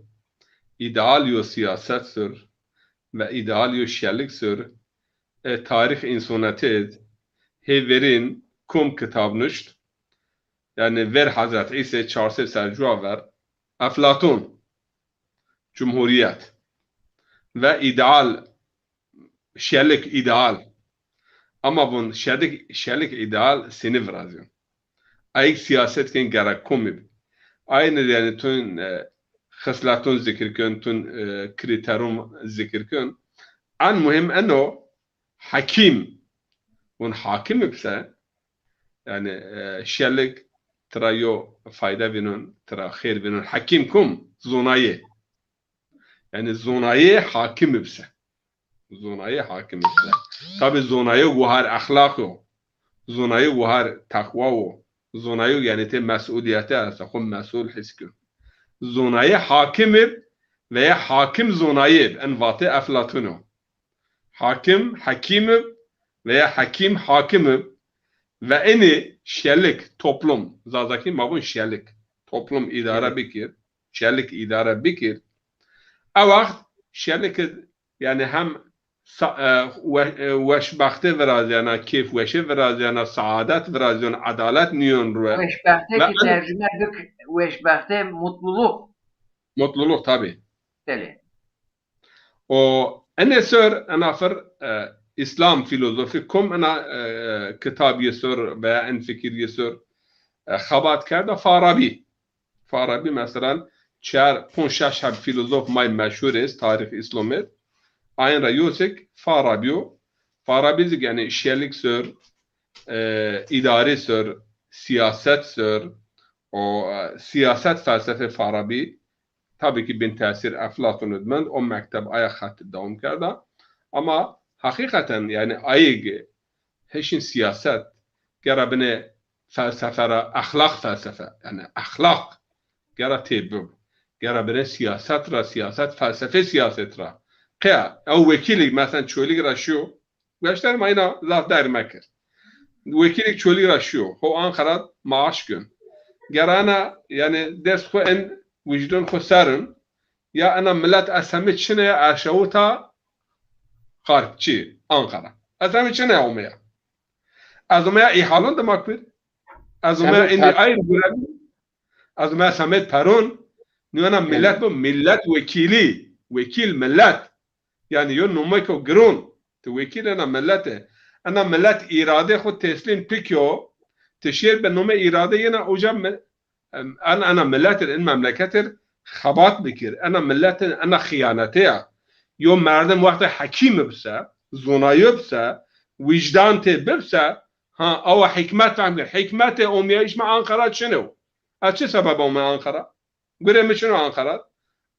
îdeal yo siyaset sir, ve îdeal yo şelik sor, e, tarîx însonetî id, hê verîn kom kitab nuşt, yanî ver Hezret Îsê çar sey serr cuwa ver, Eflatun, cumhurîyet ve îdeal, şelik, îdeal. Ama vun şelik, şelik îdeal senî virazîyon? Ayik sîyaset kên gerek komî bi. Aynî yanî tun, e, xisletun zikir kên, tun, e, krîterun zikir kên. En muhîm eno, hekîm. Vun hakîm bi se, yanî, e, şelik tira yo fayde vînon, tira xêr vînon. Hekîm kom? Zonayê. Yanî zonayê hakîm bi se. Zonayê hakîm bi se. Tabî zonayê wahar exlaq o. Zonayê wahar teqwa o. Zonayê yanî tê mesulîyete esta, xwu mesul his kên. Zonayê hakîm ib veya hakîm zonayê ib. En vatê Eflatun o. Hakim, hekîm ib veya hekîm, hakim ib ve enî şelik, toplum, Zazakî ma vun şelik, toplum îdare bikir, şelik îdare bikir. E wext şelik id, yanî hem sa-, e, we-, e, weşbextê virazîyena, kêfweşê virazîyena, saadet virazîyon, edalet nîyon rue. Weşbextê ve ki en- tercüme bik, weşbextê mutluluk. Mutluluk, tabî. Belê. O enê sor, ena fir, e, Îslam fîlozofî kom ena, e, kitab yê sor veya en fikir yê sor, e, xebat kerda? Farabî. Farabî, meselan, çar, ponc, şeş heb fîlozof may meşhur est tarîx Îslamî d. Ayin ra yo zîk Farabî yo. Farabî zîk yanî şelik sor, e, îdarî sor, sîyaset sor, o, e, sîyaset felsefê Farabî, tabî ki bin tesîr Eflatun id mend, o mekteb aya xet dewam kerda. Ama heqîqeten, yanî, ayig hişin sîyaset gera binê felsefe ra, exlaq felsefe, yanî exlaq gera tê bib. Gera binê sîyaset ra, sîyaset, felsefê sîyaset ra. Qeya, ew wekîlî, meselan, Çolîg ra şiyo, Gueşter ma îna zaf derg mekir. Wekîlêk Çolîg ra şiyo, ho Anqara maaş gön. Gera ena, yanî dest xwu en wijdon xwu ser in, ya ena milet ez hemê çine ya erşawita xarp çi, Anqara. Ez hemê çine ya omeya. Ez omeya îhalon dima kur. Ez omeya endî ayr gurem. Ez omeya semed peron. Nîyo ena milet bo, milet wekîlî. Wekîl milet. Yanî yo nomeko giron. Ti wekîl ena milet e. Ena milet îrade xwu teslîm pikyo. Ti şêr bi nome îrade yena uca mi-, em, en, ena milet ir, in memleket ir xebat bikir. Ena milet ir, ena xiyanete ya. Yo merdim wextê hekîm bise, zonayo bise, wîjdan tê bibse, ha, awa hikmet fehm kir. Hikmetê omîyayîş mi Anqara çin o. Ez çi sebeb ome Anqara? Gurê mi çin o Anqara?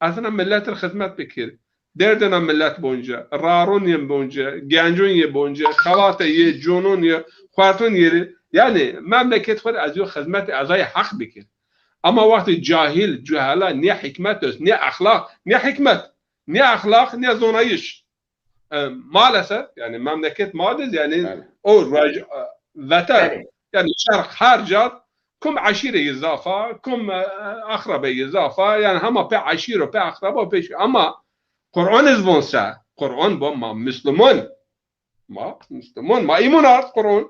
Ez ena milet ir xizmet bikir. Derdê ena milet bonce, raron yê bonce, gencon yê bonce, xewate yê, conon yê, xuerton yê rê. Yanî memleket xwu rê ez yo xizmetê ezayê heq bikir. Ama wextê cahil, cuhela, nê hikmet est, nê exlaq, nê hikmet, nê exlaq, nê zonayîş. E, maalesef, yanî memleket ma de, yanî o ruej, e, vete, yanî şerq her ca, kum eşîreyî zaf a, kum, e, akrabeyî zaf a, yanî hema pê eşîro, pê akraba, pê şî-, ama Quran iz von se, Quran bo ma Musluman, ma Musluman, ma îmon ard Quran.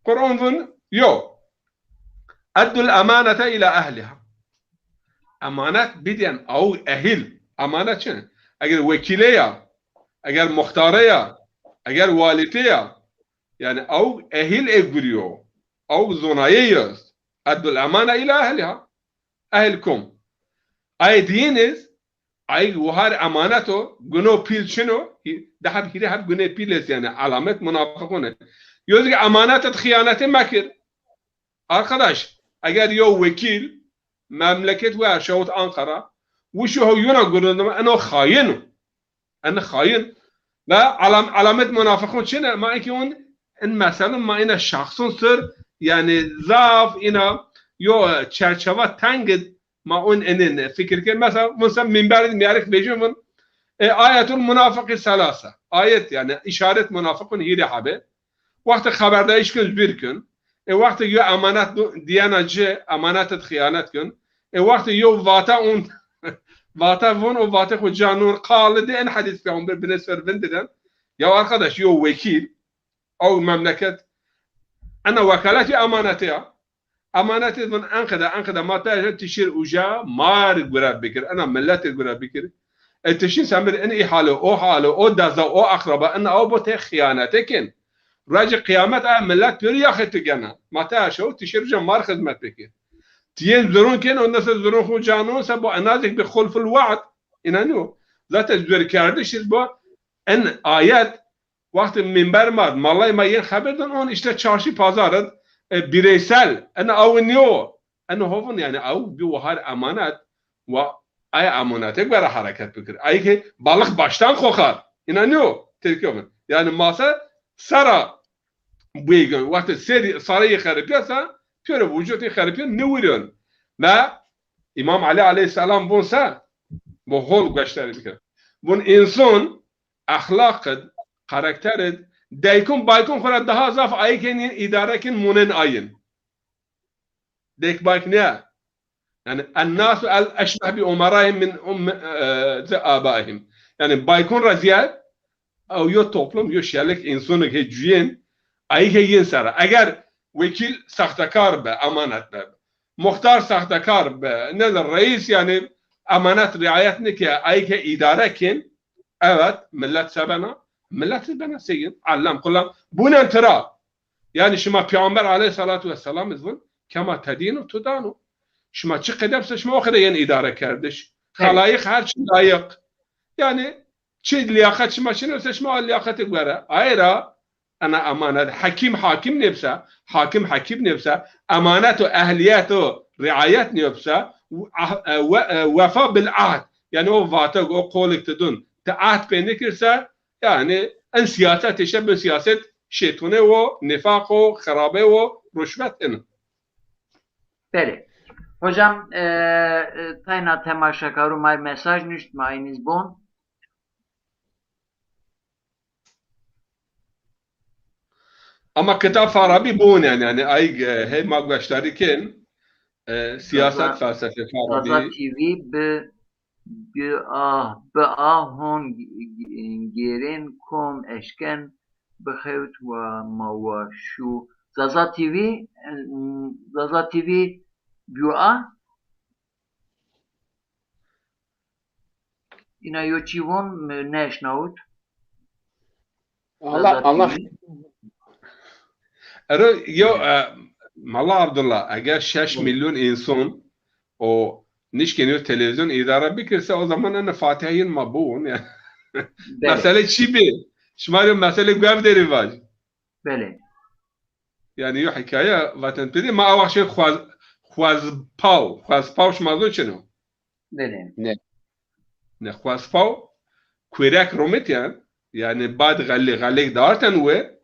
Quran vun yo. Eddul emanete ila ehliha. Emanet bidîyen aw ehil. Emanet çi? Eger wekîlê ya, eger muxtare ya, eger walîtê ya, yanî aw ehil ê gurî yo. Aw zonayê yo est. Eddul emane ila ehliha. Ehil kom. Ay dîyin iz, ay wahar emanet o, guno pîl çin o, hî-, di heb hîrê heb gunê pîl est, yanî alamet munafiqun e. Yo zî ke emanet id xiyanetê mekir. Arkadaş, eger yo wekîl memleket we erşawit Anqara, wişo ho yona gurindime, eno xayin o. En xayin. Ve alam-, alamet munafiqun çin e, ma inkî un in meselun ma îna şexsun sir, yanî zaf îna yo çerçeva teng id ma un inin fikir kir. Mesela, vun se minber id mîyarik vejin vun, e, ayetul munafiqi selasa. Ayet, yanî îşaret munafiqun hîrê habe. Wextê xeberdayîş kin, zûr kin. E, wextê yo emanet du-, dîyena ci, emanet id xiyanet kin. E, wextê yo vata un Vate vun o vate xo canon qali de en hadis peyxamber bine ser vindiden. Ya arkadaş, yo wekil, o memleket, ena wekalet ya emanete ya. Emanete vun enqede, enqede ma te tişir uca mar gure bikir, ena millete gure bikir. E tişin semir en ihale, o hale, o daza, o akraba, en o bo te xiyanete kin. Racı kıyamet a millet pür yaxı tu gene. Ma te aşağı tişir uca mar xizmet bikir. Tiyen zurun ken, ondan sonra zurun xu canon se bu enazik bir xulful vaad. İnanıyor. Zaten zor kerdiş iz bu en ayet wextê minber ma, malay ma yên xeber dan, on işte çarşî pazar id, e, bireysel, ene aw nîyo, ene hovin, yani aw bi wahar emanet, wa ay emanete göre hareket bikir. Ay ki balık baştan kokar. İnanıyor. Tepki yok. Yani masa sara bu gün, wextê seri, sarayı xeripiyasa, piyore vücutun xeripiyon, ne vuruyon. Ve İmam Ali aleyhisselam bunsa, bu hol gösteri bikir. Bun insan, exlaq id, karakter id, deykun baykun xwu ra daha zaf ayî kenîn, îdare kin, munen ayîn. Deyk bayk ne? Yani, "Ennasu el eşbeh bi umarahim min um-, e, ze abaihim." Yani, baykun ra ziyad, ew yo toplum, yo şelik, insanık he cüyen, ayî ke yin sera. Eger wekil sahtekar be, emanet be, muxtar sahtekar be, ne de reis, yani, emanet riayet nike, ayî ke îdare kin, evet, millet se bena, millet se bena seyin, allem, kullam, bunen tira. Yani şima Peyxamber aleyhissalatu vesselam iz vun, "Kema tedînu tudanu." Şima çi qede bise, şima o qede yen îdare kerdiş. Evet. Xelayîq her çi layîq. Yani çi liyaqet şima çin ise, şima o liyaqetî gore. Ayra ena emanet, hekim hakim nêbise, hakim hekim nêbise, emanet û ehliyet û riayet nêbise, ah-, e, we-, e, wefa bil ahd. Yani o vatek, o qolik ti dun, ti ahd pê nêkirse, yani en siyaset, işte bu siyaset şeytune wo, nifaq wo, xirabe wo, ruşvet in. Belê. Hocam, e, e, tayna temaşekaru may mesaj nuşt, ma iniz bon. Ama kitab Farabi bon yani, yani ay, e, hey ma gueştarî kin, e, siyaset, felsefe Farabi. Zaza T V bi Bi a, bi a hon g-, g-, gêrên kom eşken bixewt wa ma wa şû. Zaza T V, Zaza T V biyo a? Ina yo çî von mi neşnawit. Allah, Allah. Ero yo, e, Mala Abdullah, eger şeş milyon insan o nişkên yo televizyon îdare bikirse, o zaman ene Fatiha yin ma bûn ya. Belê. Mesele çi bi? Şima yo mesele guev derî vaj. Belê. Yani yo hikaye vaten pedi, ma awa şey xwaz, xwazpaw, xwazpaw şima zon çino? Belê. Ne. Ne, xwezpaw kuêrek romitîyen, yanî bad xelî, xelêk darten we,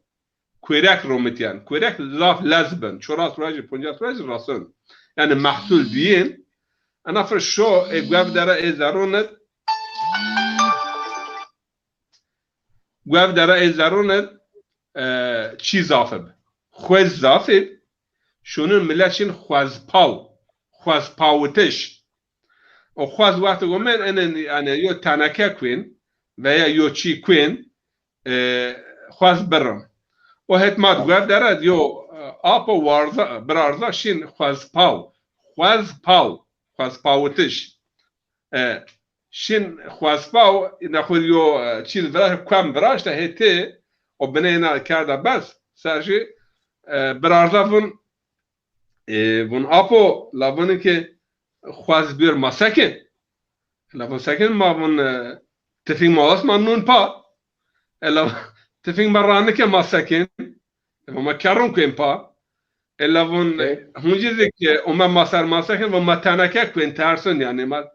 kuêrek romitîyen. Kuêrek zaf lez bin. Çoras rojî, poncas rojî rasin. Yanî mehsul dîyin. Ena fir şo, ê guev dere ê zerrûn id, guev dere ê zerrûn id, e, çî zaf ib. Xwez zaf ib. Şûnûn milet şin xwezpaw. Xwezpawitiş. O xwez wextê go men enen, yani yo teneke kuên veya yo çî kuên, e, xwez birrin. O het ma di guev dere di yo, e, apo warza, birarza şin xwezpaw. Xwezpaw. Xwezpawitiş. E, şin xwezpaw, ina xwu yo, e, çîn viraşt, kuem viraşte hêtê, o bineyna kerda bes, ser jî, e, birarza vun, e, vun apo, la vun ki xwez bîr ma sekin. La vun sekin ma vun, e, tifing ma wes ma nun pa. E, la tifing ma ranike ma sekin. E, ma kerrun kuên pa. Ella vun, e, huncî zî ki ome ma ser ma sekin, vun ma teneke kuên, tersun yani ma.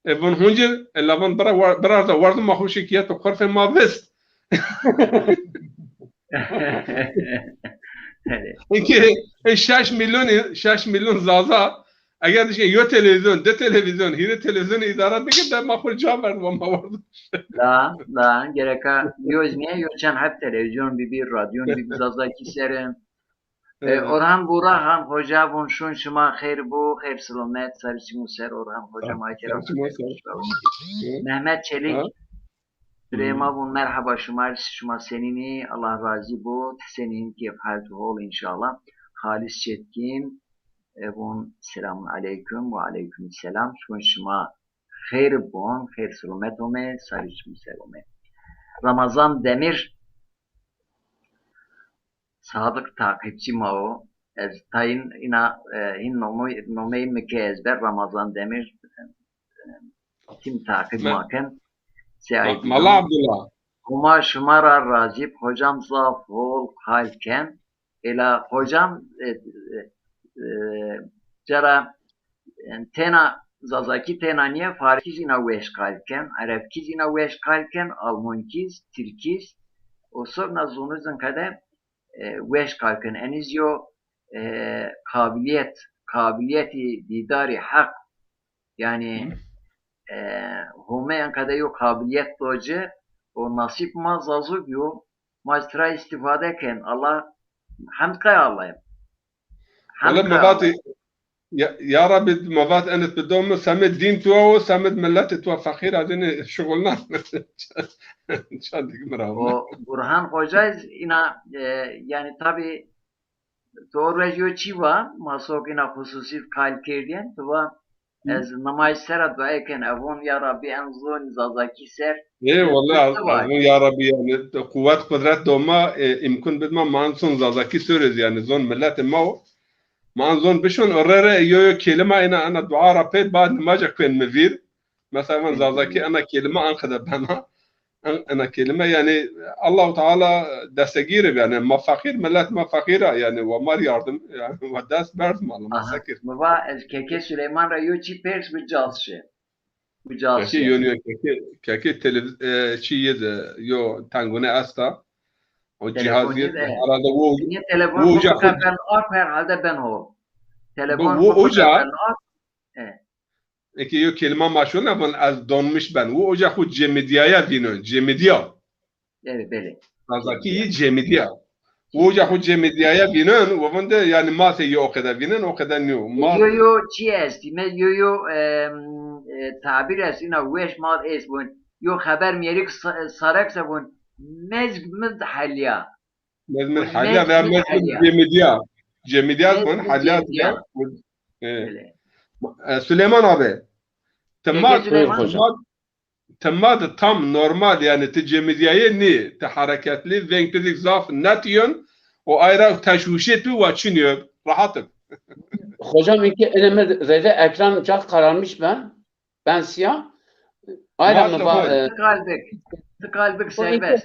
E, vun huncî, ella vun bira, bira da wardu ma xuşî ki yeto kurfê ma vist. Belê. Ki, e, şeş milyon, şeş milyon Zaza, eger dişe yo televizyon, di televizyon, hîrê televizyon îdare bikir de ma xu ca verd, ma wardu. La, la, gereka yo zî nê, yo çend heb televizyon bibî, radyon bibî Zazakî sere. E, Orhan Burahan Hoca vun şun şima xeyr bu, xeyr silomet, sarı çimu ser Orhan Hoca, ha, ma kera sarı çimu ser. Hı. Mehmet Çelik, ha? Süleyman vun merhaba şima, şima senînî, Allah razî bu, ti senîn, keyf hal tu hol înşallah. Halis Çetkin, e, vun selamun aleyküm, ve aleyküm selam, şun şima xeyr bon, xeyr silomet ome, sarı çimu ser ome. Ramazan Demir, Sadık takipçî ma o. Ez tayin îna, e, hîn nomo-, nomeyî mi ke ezber, Ramazan Demir, e, tim takip ma ken. Seyayî Mala Abdullah. Homa şima ra razî b, hocam zaf hol qal ken. Ela hocam, e, e, e, cara, e, tena Zazakî tena nîye, Farskî zî îna weş qal ken, Erebkî zî îna weş qal ken, Almankî zî, Tirkî zî, o sor na zonû zî qede, e, weş qal ken. Enî zî yo, e, qabiliyet, qabiliyetî dîdarî heq, yanî, e, Home enqede yo qabiliyet do ci, o nasîb ma Zazûk yo, ma zî tira îstîfade ken. Allah, hemd kay Allahî. Wele mi vatî, ya, ya Rabbî, mi vat enit bi do mi, semêd dîn tuwa wo, semêd miletê tuwa feqîr a, dînê şuxulnan. Çandîk mi ra. O Burhan Hoca zî îna, e, yanî tabî to rej yo çî va, ma sok îna xususî qal kerdîyen, tu va, ez nimaj sera dua ken, ez von ya Rabbî en zon Zazakî ser. Ê, wele ez, ez von ya Rabbî, yanî quwet qudret do ma, e, îmkun bid ma, ma en zon Zazakî ser ez, yanî zon miletê ma wo. Ma en zon bişon, o rê rê yo yo kelîma ena, ena dua ra pê, bad nimaja kuen mi vîr. Mesela van Zazakî ena kelîma enqede bena. En-, ena kelîme, yanî Allahu Teala destegîr ib, yanî ma feqîr, milet ma feqîr a, yanî wa mar yardım, yanî wa dest berz ma, ma sekir. Mi va ez Keke Süleyman ra yo çî pers, bi cas şi. Bi cas şi. Keke yo, yo, Keke, Keke televiz-, e, çî yê de yo tengune esta. O cihaz yê de, herhalde wo, niye telefon wo oca xo ben ak, herhalde ben ho. Telefon wo oca. E. Eke yo kelîma ma şona, von ez donmiş ben. Wo oca xo cemidîyaya vînon, cemidîya. Evet, belê. Zazakî yî cemidîya. Wo oca xo cemidîyaya vînon, wo von de, yanî ma se yo o qede vînon, o qede nîyo. Ma yo yo çî estî, me yo yo, em, e, tabîr est, îna weş ma est, von yo xeber mîyerik sa-, sarek se von mezg mizd helya. Mezmir Helya veya Mezmir Cemidya. Cemidya kon, Helya diye. E, Süleyman abi. Tema, tema, tema de tam normal, yanî ti cemidyaye nî, ti hareketli, veng ti dik zaf net yon, o ayra teşwişê tu wa çin yo, rahat ib. Hocam, inki eneme rede ekran ca kararmış ben. Ben siyah. Aynen mi va-, e, ti kalbik. Ti kalbik serbest.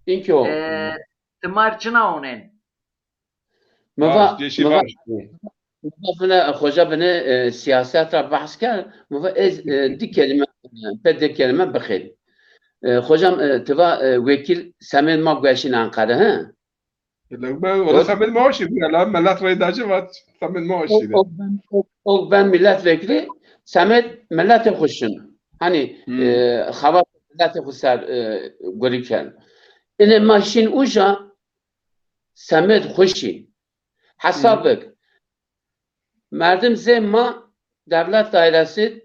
Înke o. E, ti mar çina onen? Mi va, mi va, mi va bine, xoca bine, e, siyaset ra behs kerd. Mi va ez, e, di kelîme, e, pe di kelîme bixêl. E, xocam, e, ti va, e, wekîl semêd ma gueşîn Enqere, he? Lewben, wala semêd ma o şî, la melet reyda ci vat, semêd ma o şî. O, o ben, o, o ben milletvekili, semêd miletê xo şin. Hani, e, xebat miletê xo ser, e, gurî ken. Ine ma şin uca, semêd xo şî. Hesab bik. Merdim zê ma devlet dairesi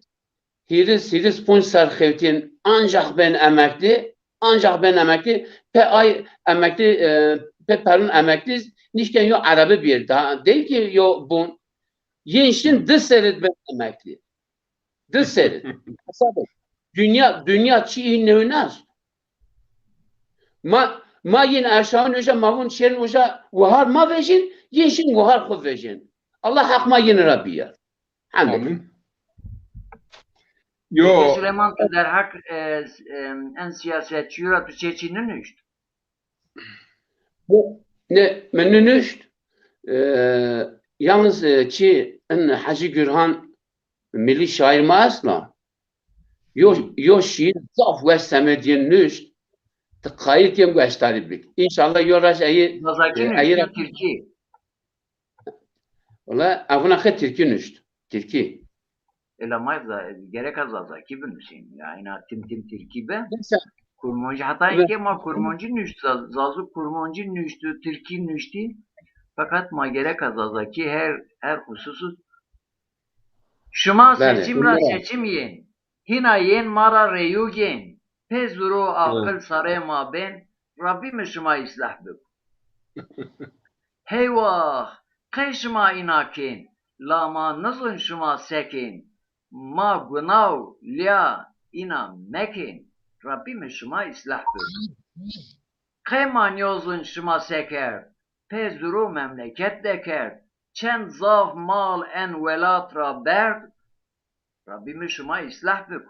hîris, hîris ponc ser xewtîn, ancax bên emeklî, ancax bên emeklî, pe ay emeklî, e, pe perun emeklî, nişken yo erebî bîyêr. Daha değil ki yo bun. Yin şin di serî bên emeklî. Di serî. Hesab et. Dünya, dünya çi iyi newnas. Ma, ma yin aşağı uca, ma vun şerin uca, wahar ma vejin, yin şin wahar xo vejin. Allah haq ma yin ra biyar. Hamd. Amin. Yo. Peki Süleyman, tu derheq, e, e, en siyasetçî ra tu çê çî ninuşt? Bu, ne, mi ninuşt, e, yalnız, e, çi, en Hacı Gürhan milli şair ma est la. Yo, yo şiir zaf weş semedî yin nuşt. Ti qayîl kên gueştarî bik. Înşallah yo raj eyî, Zazakî e, nuşt, eyî ra Tirkî. Wala, evuna xe tirkî nuşt. Tirkî. Ela ma za-, gereka Zazakî binusên. Ya ina tim tim tirkî be. Neyse. Kurmancî, heta ke ma Kurmancî nuşt, Za-, Zazû Kurmancî nuşt, tirkî nuştî. Feqet ma gereka Zazakî her, her xususus. Şima seçim ra seçim yên, hîna yên ma ra reyû gên. Pê zuro aqil sarê ma bên, Rabbî mi şima îslah bik. Heywax, qey şima îna kên, la ma nizûn şima se kên. Ma gunaw, lîya îna mekên. Rabbî mi şima îslah bik. Qey ma nîyozûn şima se kerd, pê zuro memleket dekerd, çend zaf mal en welat ra berd, Rabbî mi şima îslah bik.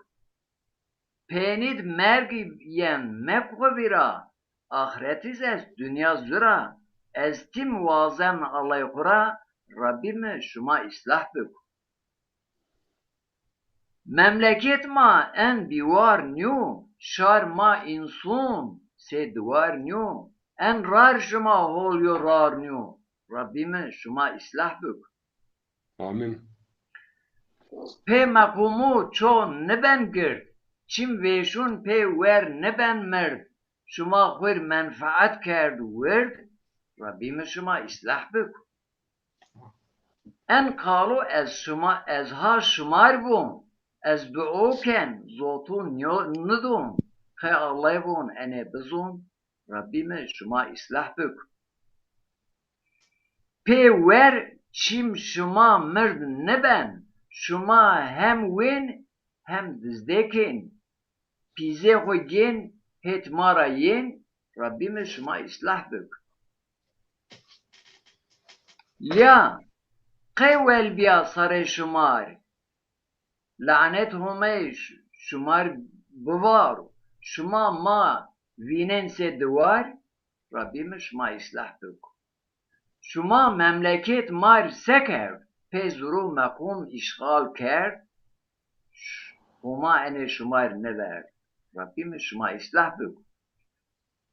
Pênîd mergî yen mekuxi vîra, axretîz est, dinya zûr a, ez tim wazen Allay xu ra, Rabbî mi şima îslah bik. Memleket ma en bîwar nîyo, şar ma însûn sê diwar nîyo, en rar şima hol yo rar nîyo, Rabbî mi şima îslah bik. Amîn. Pê meqûmû ço niben gird, çim vêşûn pê wer niben mird, şima xwir menfeet kerd wird, Rabbî mi şima îslah bik. En qalo ez şima, ez ha şimar vûn, ez duo ken, zotûn nîyo-, nidûn, qey Allay vûn enê bizûn, Rabbî mi şima îslah bik. Pê wer çim şima mird niben, şima hem wên hem dizdê kên, pîzê xwu gên, hêt ma ra yên, Rabbî mi şima îslah bik. Lîya qey wel bîya sarê şimar, lanet Homey ş-, şimar bivar, şima ma vînên sê diwar, Rabbî mi şima îslah bik. Şima memleket ma rê se kerd, pê zuro meqûm îşxal kerd, ş-, Homa enê şima rê niverd. Rabbî mi şima îslah bik.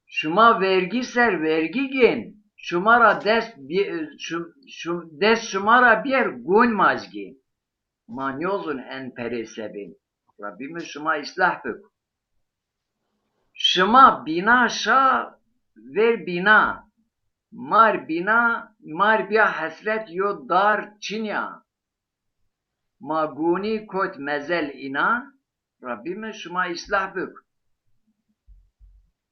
Şima vergî ser vergî gên, şima ra dest bî-, şim-, şim-, dest şima ra bîyer gon ma zî gên. Ma nîyozûn en perê se bên. Rabbî mi şima îslah bik. Şima bîna şa ver bîna. Mar bîna, mar bîya hesret yo dar çinya. Ma gonî kot mezel îna, Rabbî mi şima îslah bik.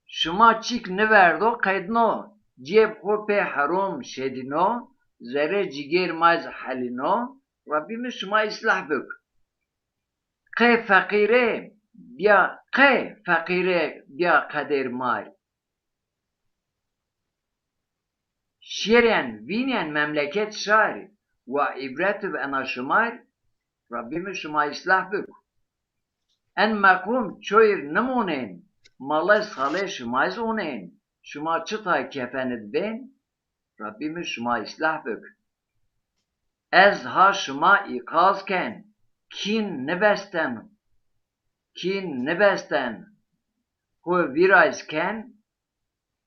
Şima çîk niverdo qedno, cêb xo pê herom şedîno, zerrê cigêr ma zî helîno, Rabbî mi şima îslah bik. Qey feqîrê bîya, qey feqîrê bîya qedêr mar. Şêrên vînên memleket şar, wa îbret bi ena şimar, Rabbî mi şima îslah bik. En meqûm çoyir nimonên, malay salê şima zî onên, şima çita kefenid bên, Rabbî mi şima îslah bik. Ez ha şima îqaz ken, kîn nibesten, kîn nibesten, xwu vîrayz ken,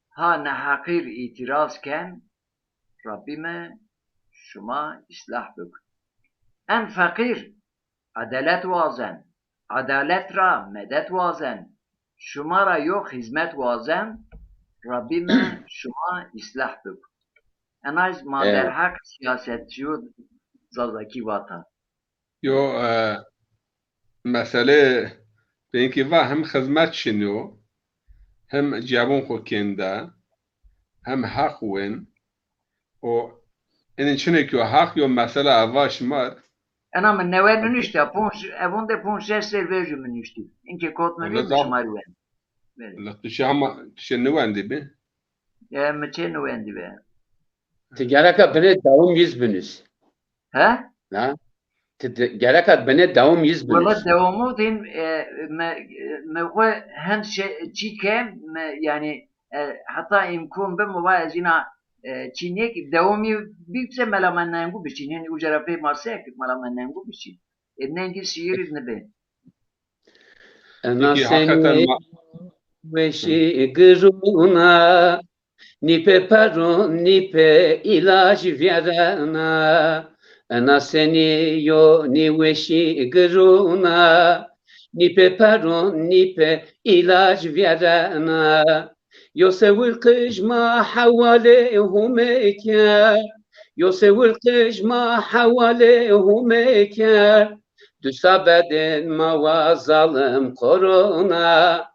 ha neheqîr îtîraz ken, Rabbî mi şima îslah bik. En feqîr edelet wazen, edelet ra medet wazen, şima ra yo xîzmet wazen, Rabbî mi şima îslah bik. Enay ma derheq siyasetçîyo Zazakî vata. Yo, e, mesele pênkî va hem xizmet şinî yo, hem cebon xo kên de, hem heq wên. O, enê çinê ki yo heq yo mesela eva şimar. Ena mi newe nunişta, ponc, evon de ponc şeş ser vercî mi nuştî. Inkê kot mi vîr mi şimar wen. La tu şe hema, tu şe niwendî bi? E, mi çê niwendî bi. Ti gereka binê dewam yiz binus. He? Na? Ti de, gereka binê dewam yiz binus. Wela dewamû din, e, me, me xwe hen şey, çî ke, me, yani, e, heta îmkon bi, mi va ez îna, e, çî nêk, dewamî bîbse mela me nengû biçîn. Yani uca ra pê ma se kik mela me nengû biçîn. E, nengî şiîrî nibe. Ena senî weşî girûna, nî pê peron, nî pê îlac vîyerena. Ena senî yo nî weşî girûna, nî pê peron, nî pê îlac vîyerena. Yo sewil qij ma hewalê Homê kerd. Yo sewil qij ma hewalê Homê kerd. Dusa bedên ma wa zalim korona.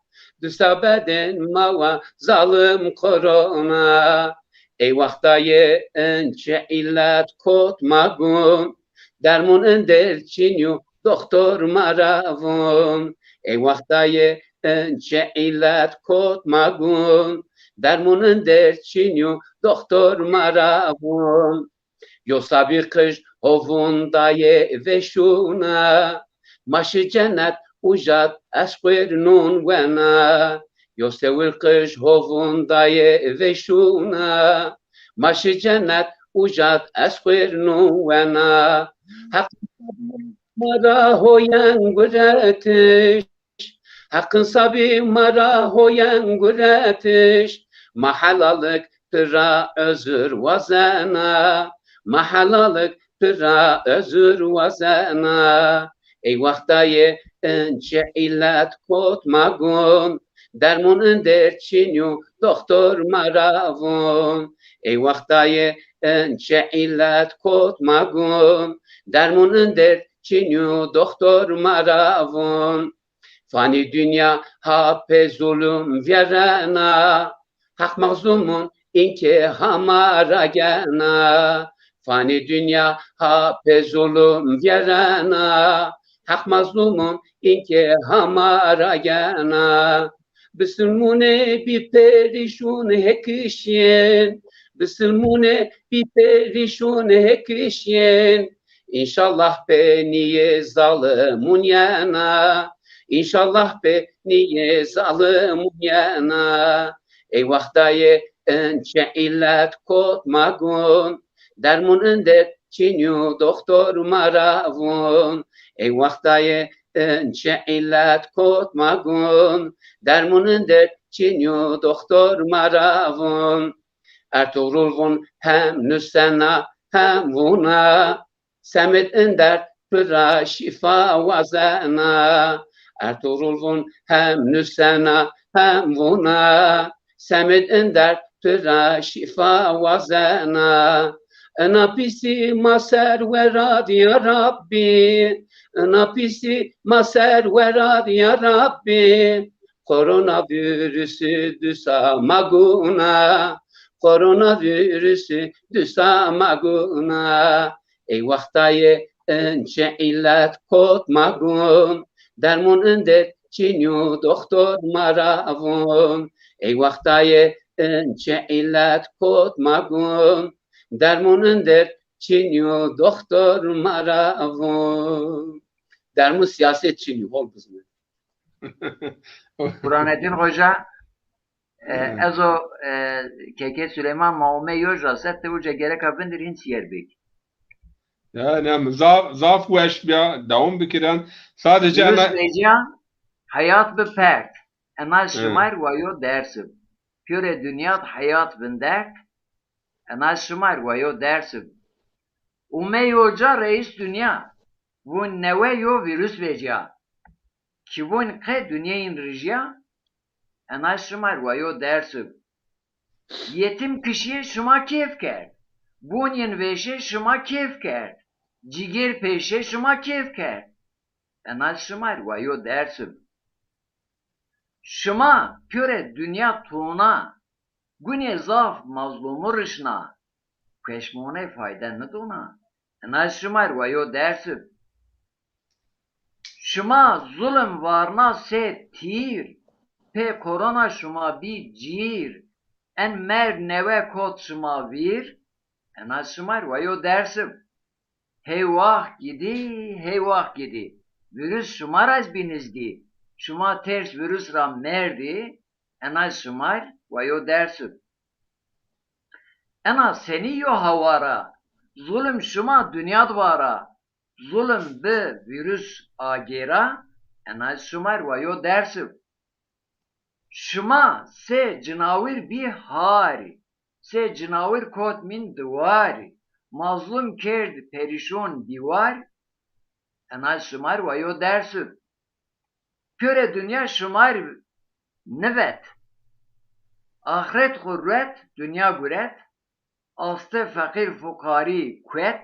Dusa bedên ma wa zalim korona. Ey wextayê in çi îlet kot ma gun. Dermûn in dêr çînî yo, doxtor ma ra vûn. Ey wextayê in çi îlet kot ma gûn. Dermûn in dêr çînî yo, doxtor ma ra vûn. Yo sabî qij ho vûn dayê vêşûna. Ma şi cenet, ujad ez xwêr nûn wena. Yo sewil qij ho vûn dayê vêşûna. Ma şi cenet, ujad ez xwêr nûn wena. Heq ma ra hoyen guretiş. Heqin sabî ma ra hoyen guretiş. Ma helalik pira özür wazena. Ma helalik pira özür wazena. Ey wextayê in çi îlet kot ma gûn. Dermûn in dêr çînî yo, doxtor ma ra vûn. Ey wextayê in çi îlet kot ma gûn. Dermûn in dêr çînî yo, doxtor ma ra vûn. Fanî dinya ha pê zulum vîyerena. Heq mazlûmûn inkê ha ma ra gena. Fanî dinya ha pê zulum vîyerena. Heq mazlûmûn inkê ha ma ra gena. Bisilmûnê bî perîşûn hê kişîn. Bisilmûnê bî perîşûn hê kişîn. Înşallah pê nîyê zalimûn yena. Înşallah pê nîyê zalimûn yena. Ey wextayê in çi îlet kot ma gûn. Dermûn in dêr çînî yo, doxtor ma ra vûn. Ey wextayê in çi îlet kot ma gûn. Dermûn in dêr çînî yo, doxtor ma ra vûn. Ertugrul vûn hem nusena hem vûna. Semêd in derd pira şîfa wazena. Ertugrul vûn hem nusena hem vûna. Semêd in derd pira şîfa wazena. Ina pîsî ma ser weradî ya Rabbî. Ina pîsî ma ser weradî ya Rabbî. Koronavîrusî dusa ma gûna. Koronavîrusî dusa ma gûna. Ey wextayê in çi îlet kot ma gûn. Dermûn in dêr çînî yo, doxtor ma ra vûn. Ey wextayê in çi îlet kot ma gûn. Dermûn in dêr çînî yo, doxtor ma ra vûn. Dermûn sîyaset çînî yo, hol bizne. Burhanettin Hoca, e, ez o, e, Keke Süleyman ma ome yo jase, ti uca gereka vindir hîn Siyerbîk. Ya, ne, zaf, zaf weş bîya, dewam bikirin. Sadece Virus ena vecîya, heyat bi pert. Ena şimar wa yo dersi. Pîyorê dinya di heyat vindert. Ena şimar wa yo dersi. Ome yo ca reîs dinya. Vûn newe yo vîrus vecîya. Kî vûn qe dinyayîn rijîya, ena şimar wa yo dersi. Yetim kişîye şima kêf kerd. Bonîn vêşe şima kêf kerd. Cîgêr pêşe şima kêf kerd. Ena şimar wa yo dersi. Şima pîyorê dinya tona. Gunê zaf mazlûmû rişna. Peşmone fayde nidona. Ena şimar wa yo dersi. Şima zulm varna sê tîr, pê korona şima bî cîr, en merd newe kot şima vîr, ena şimar wa yo dersi. Hey wax gidî, hey wax gidî, vîrus şima ra zî bî nizdî, şima ters vîrus ra merdî, ena şimar wa yo dersi. Ena senî yo hawara, zulm şima dinya di vara, zulm bi vîrus agêra, ena şimar wa yo dersi. Şima sê cinawir bî harî, sê cinawir kot mîn di warî, mazlum kerd perîşon dîwar, ena şimar wa yo dersi. Pîyorê dinya şimar nivet. Axret xu ruet, dunya guret, aste feqîr fuqarî kuet,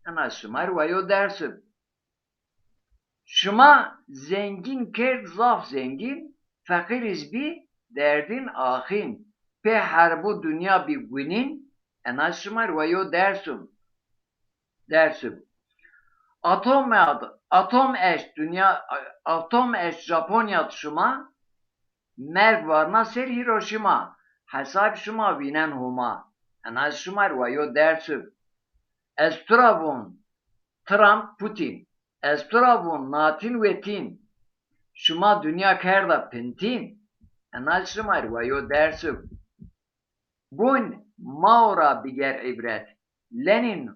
ena şima rê wa yo ders ib. Şima zengîn kerd zaf zengîn, feqîr iz bî derdîn axîn. Pê herbu dunya bî gunîn, ena şima rê wa yo ders ib. Ders ib. Atom ad, atom eşt dunya, atom eşt Japonya d şima, merg varna ser Hiroşîma, hesab şima vînen Homa. Ena şima rê wa yo ders ib. Ez tu ra von, Trump, Putin. Ez tu ra von, Natîn, Wetîn. Şima dunya kerda pintîn. Ena şima rê wa yo ders ib. Gun, mao ra biger îbret. Lenîn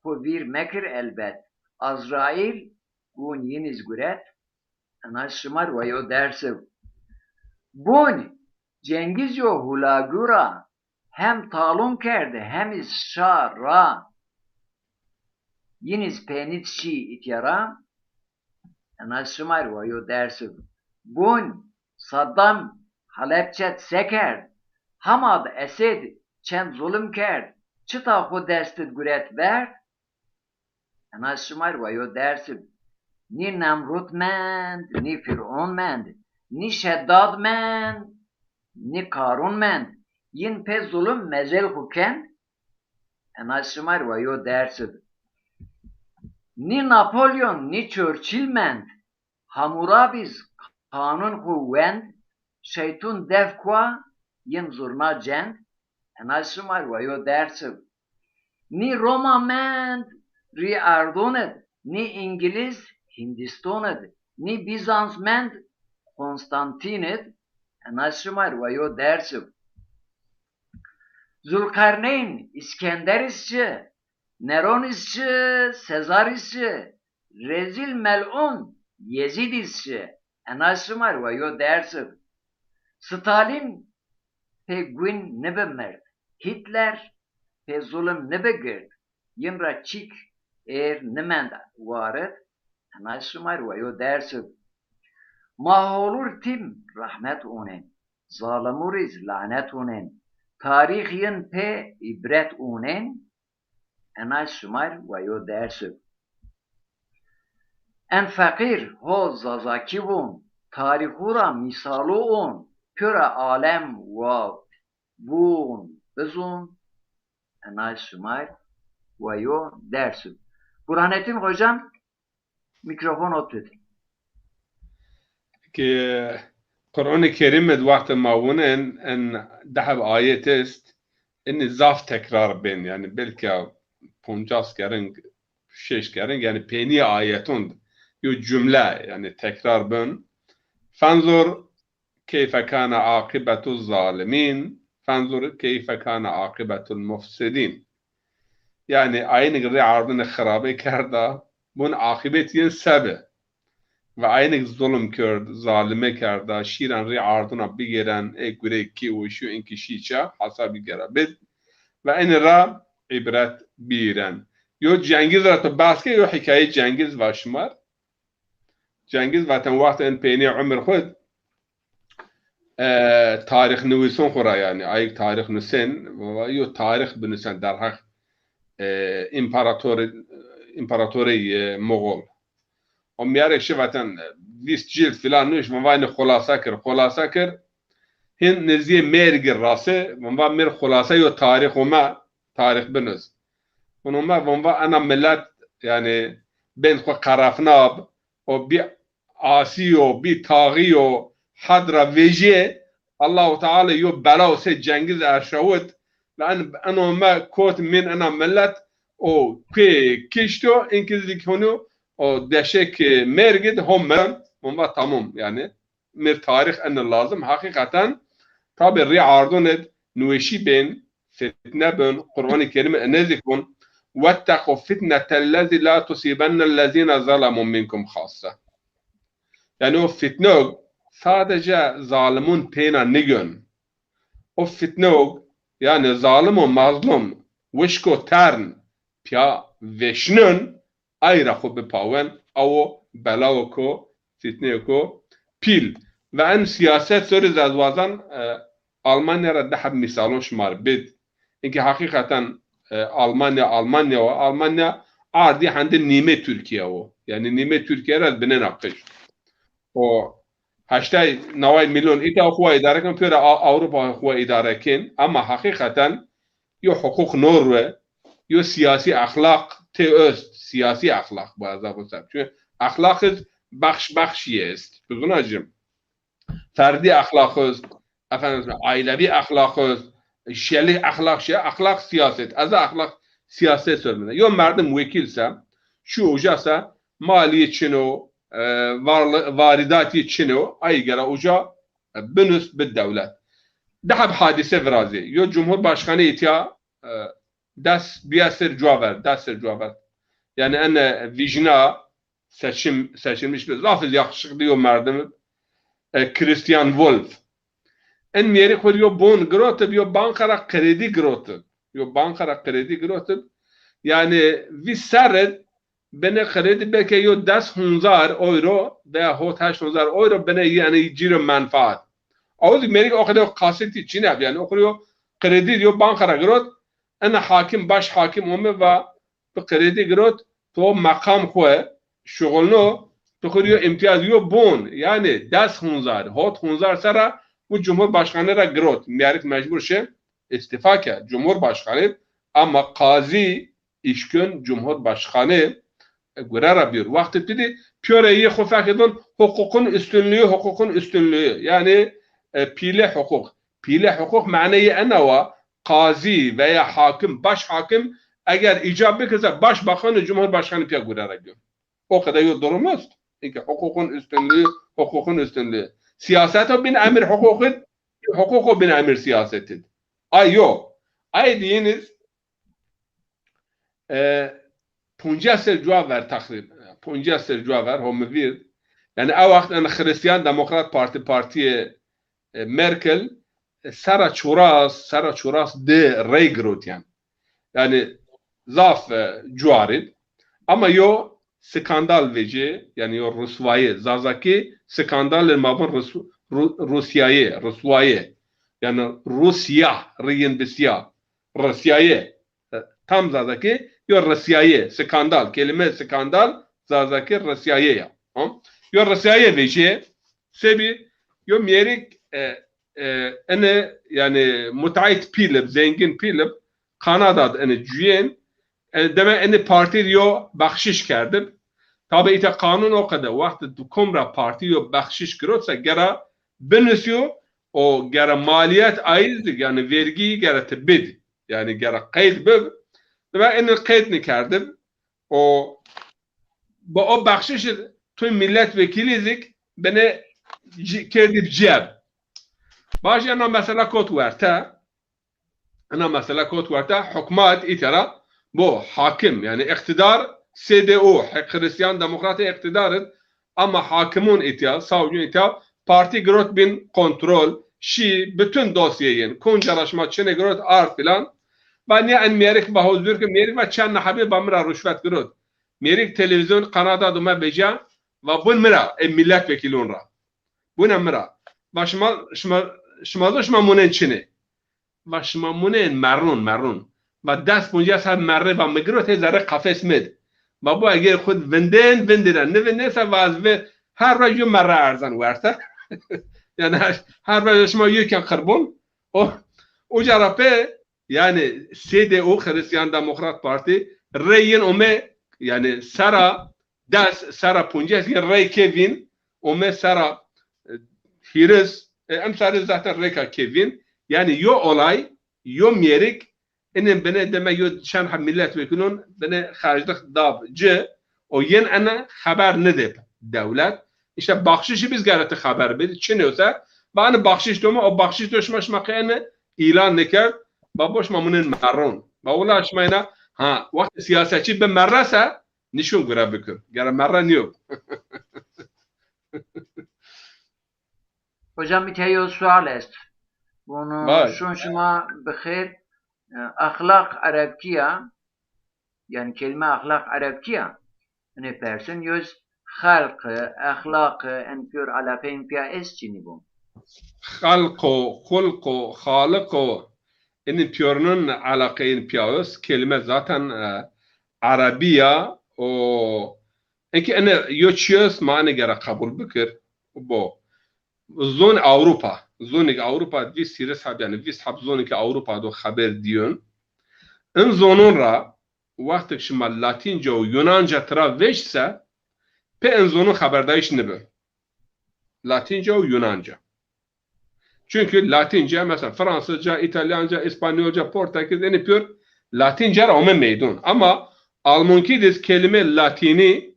xu vîr mekir elbet. Azraîl gun yin iz guret. Ena şima rê wa yo ders ib. Gun, Cengiz yo Hulagu ra, hem talon kerd hem iz şa ra. Yin iz penît şî îtya ra. Ena şima rê wa yo ders ib. Gun, Saddam Halepçe d se kerd? Hama d Esed çend zulim kerd? Çita xu dest id guret verd? Ena şima rê wa yo ders ib. Nî Nemrut mend, nî Fîr'un mend, nî Şeddad mend, nî Karun mend. Yin pê zulim mecel xu kend. Ena şima rê wa yo ders ib. Nî Napolyon, nî Churchill mend. Hamurabi z qanun xu wend, şeytun def kua, yin zurna cend. Ena şima rê wa yo ders ib. Nî Roma mend rî erdon id, nî Îngiliz Hindiston id, nî Bîzans mend Konstantîn id. Ena şima rê wa yo ders ib. Zulqerneyn, Îskender iz çi, Neron iz çi, Sezar iz çi, rezîl mel'un Yezîd iz çi. Ena şima rê wa yo ders ib. Stalîn pê gwîn nibi mird. Hîtler pê zulim nibi gird. Yin ra çîk êr nimend warid. Ena şima rê wa yo ders ib. Ma holur tîm rehmet unên, zalimur iz lanet unên. Tarîx yin pê îbret unên. Ena şima rê wa yo ders ib. En feqîr ho Zazakî vûn, tarîxu ra mîsalu un, pura alem wa vûn bizûn. Ena şima rê wa yo ders ib. Burhanettin hocam, mîkrofon o tu di. Ki Qur'anê Kerîm id wextê ma wunên, en deheb ayet est, inî zaf tekrar bên, yanî belkî poncas kering, şeş kering, yanî peynî ayeton di yo cumle, yanî tekrar bin. Fenzur keyfe kâne aqîbetu zalimîn, fenzur keyfe kâne aqîbetul mufsidîn. Yanî ayînig rê ardinê xirabê kerda, bun aqîbet yin se bi. Ve ayînig zulm kerd, zalime kerda, şîren rê ardina bigêren, ê gurê kî û şî û inkî şî ça, hesabî gera bid. Ve enî ra îbret bîren. Yo Cengiz ra tu behs ke, yo hîkayê Cengiz va şimar. Cengiz vaten wextê en peynî umir xwu d, e, tarîxnivîson xwu ra, yanî ayîg tarîx nusên, va yo tarîx binusen derheq, e, împaratorê, împaratorê, e, Moxol. O mîyarek şi vaten, e, vîst cîld filan nuş, va va inî xulasa kir, xulasa kir. Hin nizîyê mêrgî rase, va va mêr xulasa yo tarîx ome, tarîx binus. Vun ome, vun va ena milet, yanî, bên xwu qerefnab, o bî asî yo, bî taxî yo, hed ra vejîyê, Allahu Teala yo bela o sey Cengiz erşawit, ve en, en ome kot mîn ena milet, o kuê kişto, inkî zî honî o deşek mêrgî di ho milen, vun va tamam, yanî, mir tarîx ene lazim. Heqîqeten, tabî rî ardon id nûweşî bên, fitne bin, Qur'anê Kerîm ene zî kon, "Wetteqû fitnetellezî la tusîbennellezîne zelemû minkum xasse." Yanî o fitnog sadece zalimûn peyna nigön. O fitnog, yanî zalim û mazlum, wişk û tern pîya veşnun, ay ra xwu bipawen, awo belawo ko, fitneyê ko pîl. Ve en siyaset zor iz ez wazan, e, Almanya ra di heb mîsalon şima rê bid. Inkî heqîqeten, e, Almanya, Almanya wa, Almanya ardî hende nîmê Tirkîye wo. Yanî nîmê Tirkîye ra binêna qij. O heştay neway milyon îta xwu wa îdare kin, pêro A-, Ewropa xwu wa îdare kin. Ama heqîqeten yo huqûq nor we, yo siyasî exlaq tê est, siyasî exlaq bu ez zaf ser. Çünkü exlaq iz baxş baxşî est. Bizuna cim. Ferdî exlaq iz, efendim, aîlevî exlaq iz, şelî exlaq şi, exlaq siyaset. Ez exlaq siyaset ser mine. Yo merdim wekîl se, şu uca se, malî çin o, e, varlı-, varîdatî çin o, ay gere uca, e, binus bi dewlet. Di heb hadîse virazê. Yo cumhurbaşkanî îtya, e, des bîya ser cuwa ver, des ser cuwa ver. Yanî ene vîjna seçim, seçilmiş bir, zaf yakışıklı yo merdim, e, Christian Wolff. En mîyerî xwu rê yo bon girotib, yo banka ra kredî girotib. Yo banka ra kredî girotib. Yanî vî serre binê kredî belke yo des hunzar euro veya hot heşt hunzar euro binê yanî cîro menfaat. Aw zî mêrik o qede qasitî çineb, yanî o xwu rê yo kredî yo banka ra girot, ena hakim, baş hakim ome va bi kredî girot, to meqam xwu şuxulno, tu xwu rê yo îmtîyaz yo bon, yanî des hunzar, hot hunzar serra bu cumhurbaşkanî ra girot. Mîyerîk mecbur şi îstîfa ke cumhurbaşkanî, ama qazî, îşkun, cumhurbaşkanî, e, gure ra bîyor. Wextê tu dî pîyore yê xwu fekê don huqûqun üstünlüğü, huqûqun üstünlüğü. Yanî, e, pîlê huqûq. Pîlê huqûq maneyê ena wa, qazî veya hakim, baş hakim eger îcab bikirse başbakan û cumhurbaşkanî pîya gure ra giyo. O qede yo durum est. Çünkü huqûqun üstünlüğü, huqûqun üstünlüğü. Siyaseto bin emir huqûqid, huqûqo bin emir siyasetid. Ay yo. Ay diyiniz, e, poncas ser cuwa ver teqrîb. Poncas ser cuwa ver ho mi vîr. Yanî a wext en Hristiyan Demokrat Partî, partîyê, e, Merkel, e, sera çoras, sera çoras di rey girotîyen. Yanî zaf, e, cuarî. Ama yo skandal vecî, yanî yo ruswayî, zazakî skandalê ma vûn rus-, Ru-, Rusyayî, ruswayî. Yanî Rusya, riyin bi sîya, Rusyayî. E, tam zazakî yo risyayê, skandal. Kelîme skandal zazakî risyayê ya. Ha? Yo risyayê vecî, sebî yo mîyerîk, e, e, ene, yanî, mutaît pîl ib, zengin pîl ib, Kanada di ene cuyên, e, deme ene partî yo bexşiş kerdib. Tabi îta qanûn o qede, wextê tu kom ra partî yo bexşiş girot se gera binusîyo û gera maliyet ayîz, yanî vergî gera ti bid. Yanî gera qeyd bib. Ve ene qeyd nikerdib. O, bi o bexşişî tu milletvekîlî zik bine ci-, kerdî ciyeb. Baş ena mesela kot werte. Ena mesela kot werte, hukmat îtera bo hakim, yanî iqtidar, C D U, Hristiyan Demokratê iqtidar id, ama hakimun îtya, savcun îtya, partî girot bin kontrol, şî, bütün dosyeyên, kunca ra şima çinê girot, ard filan. Va nîya en mêrik va hozur ki, mêrik va çend hebê va mi ra ruşvet girot. Mêrik televîzyon Kanada duma veca, va bun mi ra, ê milletvekîlon ra. Buna mi ra. Va şima, şima, şima zon şima munen çinê. Va şima munên merrûn, merrûn. Va des poncas heb merrê va mi girot, hê zerrê qafes mi d. Va bo eger xwu vindên, vindî ra nivindên se va ez vê her roj yo merre erzan werte. Yanî her, her roj şima yo ken qirbûn. O, uca ra pê, yanî C D U, Hristiyan Demokrat Partî, reyên ome, yanî sera des, sera poncas yê rey kê vîn, ome sera, e, hîris, e, emsarî zaten reyka kê vîn. Yanî yo olay, yo mêrik, inin bine deme yo çend heb milletvekîlon bine xerclix dab ci, o yin ene xeber nidê dewlet. Îşte baxşişî biz gere ti xeber bid, çin o se, va ene baxşiş dome, o baxşiş do şima, şima qey ene îlan nikerd, va bo şima munên merrûn. Va wila şima ena, ha, wextê siyasetçî bi merre se, nîşon gure bikir. Gere merre nîyo. Hocam, îtya yo sual est. Bunu şun şima bi xêr, e, exlaq erebkî ya, yanî kelîme exlaq erebkî ya. Inê persin yoz xelqi, exlaqi, en pîyor eleqeyên pîya est çinî bo. Xelq o, xulq o, xaliq o, inî pîyornun eleqeyên pîya est. Kelîme zaten, e, erebî ya û inkî ene yo çî est, ma ene gere qebul bikir. Bo. Zon Ewropa. Zonêk Ewropa vîst hîris heb, yanî vîst heb zonêk Ewropa do xeber dîyon. In zonon ra wextêk şima Latînca û Yunanca tira vêşt se, pê in zonon xeberdayîş nibi. Latînca û Yunanca. Çunkî Latînca, mesela Fransızca, İtalyanca, İspanyolca, Portekiz, enê pîyor Latînca ra ome meydon. Ama Almankî de zî kelîme Latînî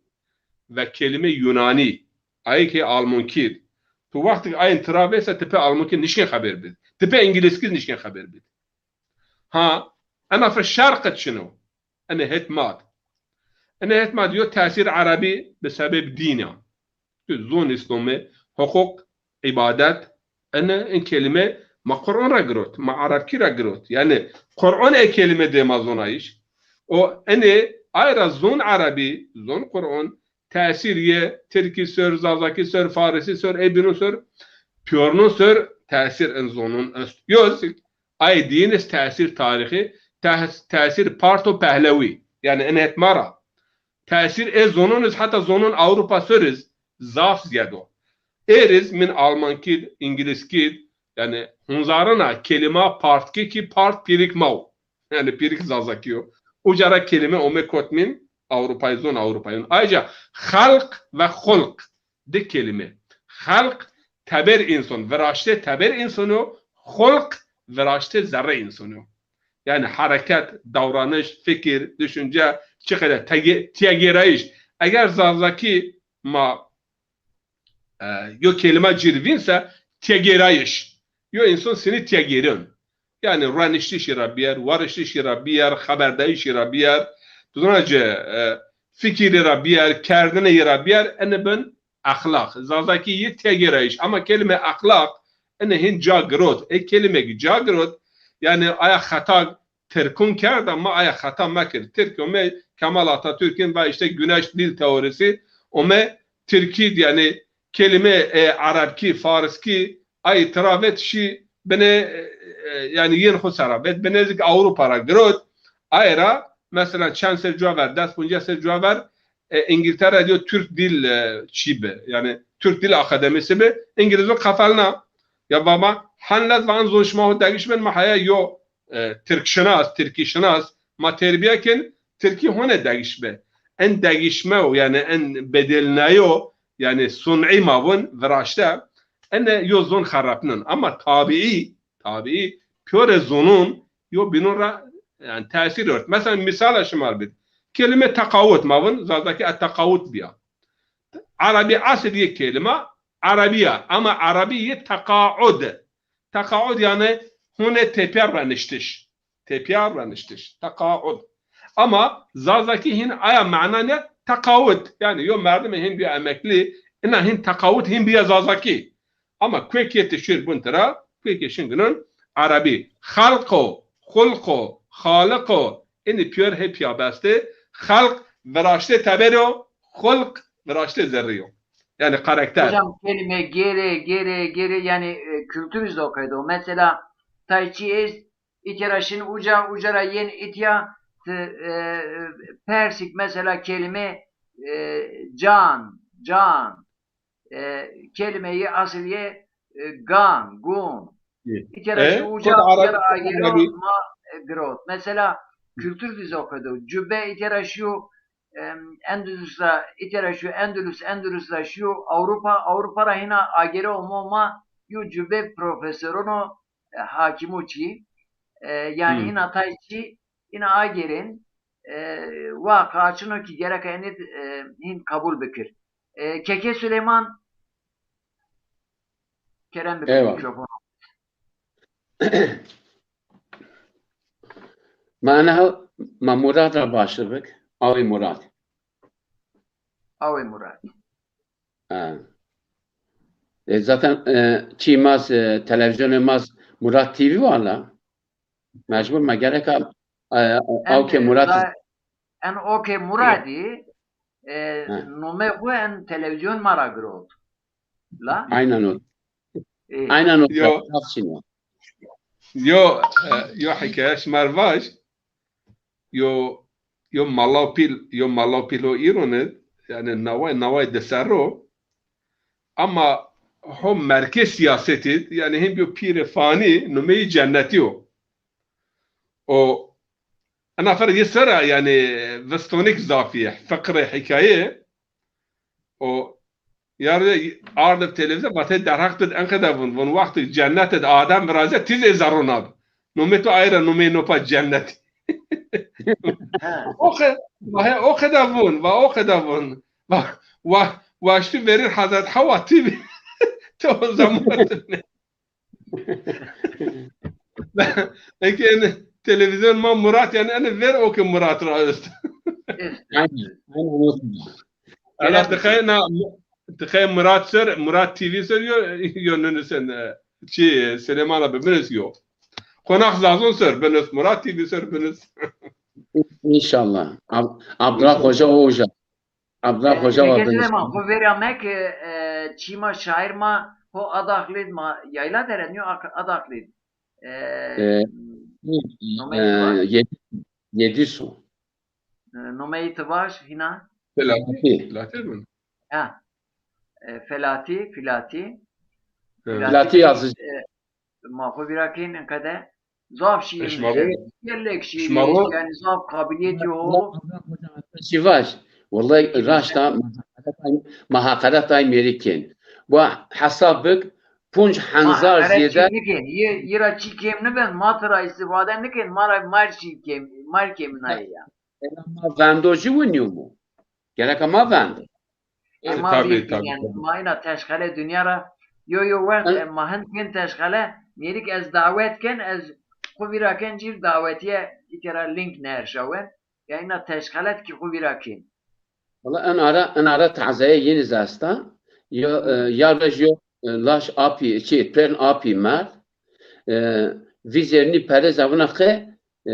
ve kelîme Yunanî, ayê ke Almankî, tu wextêk ayin tira vêşt se, ti pê Almankî nişkên xeber bid. Ti pê Îngilizkî nişkên xeber bid. Ha, ena fi şerq çin o. Ene het ma d. Ene het ma d yo tesîr erebî bi sebeb dîn a. Tu zon Îslamî, huquq, îbadet, ene in kelîme ma Quran ra girot, ma erebkî ra girot. Yanî Quran e kelîme dê ma zonayîş. O ene ay ra zon erebî, zon Quran, tesîr yê tirkî ser, zazakî ser, farisî ser, ê bînun ser, pîyornun ser tesîr in zonon est. Yo zî ay dîyin iz tesîr tarîxî, tes-, tesîr parto pehlewî. Yanî in het ma ra. Tesîr ê zonon iz heta zonon Ewropa ser iz zaf zîyad o. Êr iz min Almankî d, Îngilizkî d, yanî hunzarina kelîma partkî kî part pîrik ma o. Yanî pîrik zazakî yo. Uca ra kelîme ome kot min Ewropayî, zon Ewropayî. Ayrıca xelq ve xulq di kelîme. Xelq teber însan, viraştê teber însan o, xulq viraştê zerrê însan o. Yanî hereket, davranış, fikir, düşünce, çi qede tege-, tîyagêrayîş. Eger zazakî ma, e, yo kelîma cir vîn se, tîyagêrayîş. Yo însan sinî tîyagêrin. Yanî rueniştişî ra bîyer, wariştişî ra bîyer, xeberdayîşî ra bîyer, tu zana ci, e, fikirî ra bîyer, kerdineyî ra bîyer, ene bin exlaq. Zazakî yê têgêrayîş. Ama kelîme exlaq ene hîn ca girot. Ê kelîmekî ca girot, yanî aya xeta Tirkun kerd, ama aya xeta mekir. Tirk ome Kemal Atatürk'ün va işte güneş dil teorisi, ome Tirkî, yanî kelîme, e, erebkî, fariskî, ay tira vet şî binê, e, e, yanî yên xo sera vet, binê zik Ewropa ra girot. Ay ra, mesela, çend ser cuwa ver, des poncas ser cuwa ver, e, Îngiltere diyor Türk Dil, e, çî bi. Yanî Türk Dil Akademisi bi. Îngilizon qefelna. Ya baba, hen lez van zon şima ho degîş bin, ma heya yo, e, tirkşinas, tirkîşinas, ma terbiye kin, tirkî hone degîş bi. En degîşme o, yanî en bedelnayo, yanî sun'î ma vun, viraşte, ene yo zon xerepnin. Ama tabiî, tabiî, pîyorê zonun yo bînun ra, yanî tesîr ört. Mesela, mîsala şima bid. Kelîme teqawut ma vun, zazakî et-teqawut biya. Erebî esil yê kelîma erebî ya, ama erebî yê teqaud. Teqaud yanî hune tepya reniştiş. Tepya reniştiş. Teqaud. Ama zazakî hîn aya mana ne? Teqawut. Yanî yo merdimê hîn biya emeklî, ina hîn teqawut hîn biya zazakî. Ama kuekê ti şir bun tira, kuekê şin ginun erebî. Xelq o, xulq o, xaliq o, inî pîyor hê pîya bestê. Xelq viraştê teber o, xulq viraştê zerrî yo. Yanî karakter. Hocam, kelîme gêrê, gêrê, gêrê, yanî, e, kültür iz o qeydo. Mesela, tay çî ez, îtya ra şin uca, uca ra yên îtya, ti, e, e, persik mesela kelîme, e, can, can, e, kelîmeyî asil yê, e, gan, gun. Îtya ra şî uca, uca ra agêro ma, e, girot. Mesela, kültür iz o qeydo. Cubbe îtya ra şîyo, em, Endülüs ra, îtya ra şîyo Endülüs, Endülüs ra şîyo Ewropa, Ewropa ra hîna agêro omo ma yo cubbe profesoron o, e, hakîmo çî. E, yanî hîna tay çî, hîna agêrên, e, waqîa çin o kî gereka enê, e, hîn qebul bikir. E, Keke Suleyman, kerem bikir mîkrofono. Ma ena, ma Murad ra başlî bik. Awê Murad. Awê Murad. Ha. E, zaten, e, çî ma z, e, televîzyonê ma z Murad T V wala. Mecbur ma gereka, e, en, awkê Murad. En okê Muradî, e, nomê xwu en televîzyon ma ra girot. La? Aynen o. Ê. Aynen o. Yo. Tafsîno. Yo, e, yo hikaye şima rê vaj. Yo, yo mala û pîl, yo mala û pîl o îrone, yani naway, naway de serro. Ama ho merkez siyasetî, yani hem yo pîrê fanî, numeyî Cennetî yo. O, ena fer yê sera, yani, vistonik zafî, fikrê hikaye. O, Yar de ardev televîzyon, vatê derheq de enqede vun. Vun wextê cennet de Adem viraze, tîz ê zerrûn abi. Nomê to ayra, nomê nopa cennet. He. O qe, vahe o qeda vun, va o qeda vun. Va, va, vaştî verir Hazret Hawa tî bi. To zaman. Eke en televîzyon ma Murat, yani en ver o ke Murat ra est. Aynen. Aynen o. Ala tıkay na, tıkay Murat ser, Murat T V ser yo, yo nunu sen, e, çi, Süleyman abi, binus yo. Konak Zazon ser, binus, Murat T V ser, binus. İnşallah. Ab Abdullah Hoca o hoca. Abdullah Hoca Eke vardı. Süleyman, xo verîya meke, e, çîma şair ma ho Adaxlid ma yayla dere, nîyo Ak- Adaxlid. E, E, Nomê e, ti vaj. Yedi- Yedisu. E, nomeyî ti vaj hîna? Felatî. Felatî mi? Ha. E, Felatî, Filatî. Evet. Filatî yazıcı. E, ma xo vîra kên qede. Zaf şiir Şima nuşen. ro- Gelek şiir şima ro- yani zaf kabiliyetî ho. Şivaş. Wallahi raşta ma heqaret ay mêrikên. Bu hesab bik punc henzar ziyede. Nikin. Yira çi kêm nibin, ma tira istifade nikin, ma ra mar şi kêm, mar kêm naye ya. Ena ma vendo ci winîyo mu? Gereka ma vendo. E, ma vîr yani, ma ina teşkele dünya ra, yo yo wext, e, ma hin kin teşkele, mêrik ez dawet ken, ez xu vîra ken cîr dawetiye, ikera link nerşawen, ya ina teşkelet ki xu vîra kin. Wala en ara, en ara tazeye yeniz esta. Yo, e, ya rej yo, e, laş apî, çi, pern apî merd. E, vîzernî perez avuna qe, e,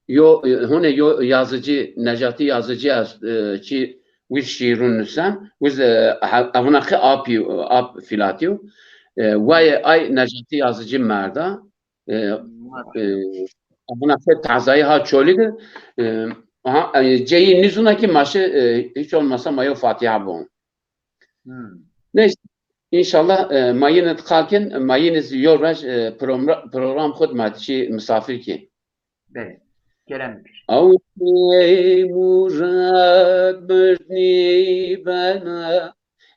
yo, e, hone yo yazıcı, Necati Yazıcı est, e, çi wiz şiirun nusen, wiz, e, ha- avuna qe apî, ap Filatî yo. E, waye ay Necati Yazıcı merda. E, e, Buna se tazayî ha Çolîg de, e, aha, e, ceyî nîzûna ki ma şi, e, hiç olmasa ma yo Fatiha bon. Neyse, inşallah, e, ma yine qal kin, ma yine zî yo rej, e, program, program xud ma şi misafir ki. Belê. Kerem bir. Ew ey Murad mirdnî bena,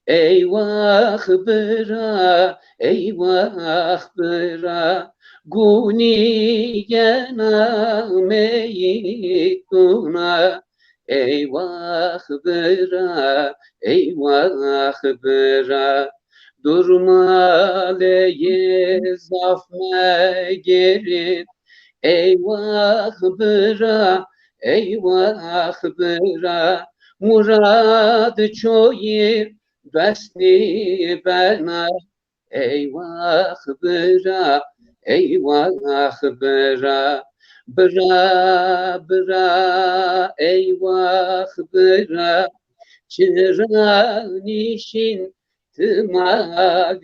eywax bira, eywax bira, gunî gena meyîtûna, eywax bira, eywax bira. Durmaleyê zaf megerî, eywax bira, eywax bira, Murad çoyî besnî bena, eywax bira, eywax bira, bira, bira, eywax bira, çira nîşîn ti ma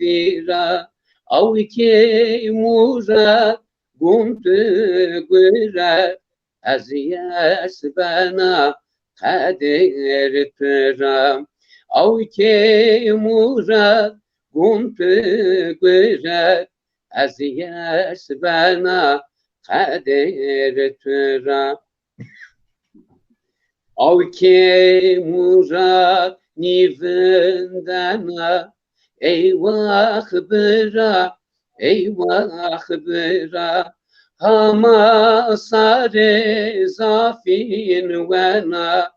vîra, awkê Murad gum tu guret, ez yes bena qedêr tu ra. Awkê Murad gum tu guret, ez yes bena qedêr tu ra. Awkê Murad nîvindena, eywax bira, eywax bira. Hama sarê zafîn wena,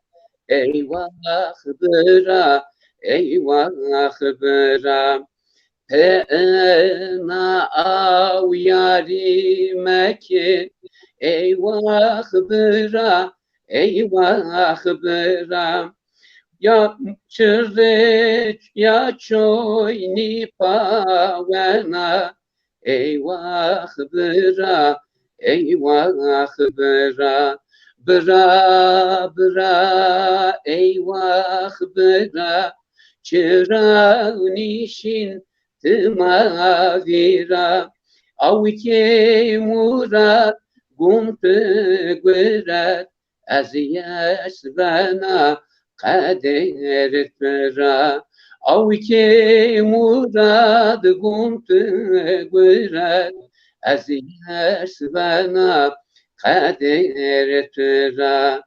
eywax bira, eywax bira. Pena aw yarî meke, eywax bira, eywax bira. Ya çirê ya çoynî pawena, eywax bira, eywax bira. Bira, bira, eywax bira. Çira nîşîn ti ma vîra. Awkê Murad gun tu guret, ez yes bena qeder tu ra. Awkê Murad gun tu guret, ez yes bena qeder tu ra.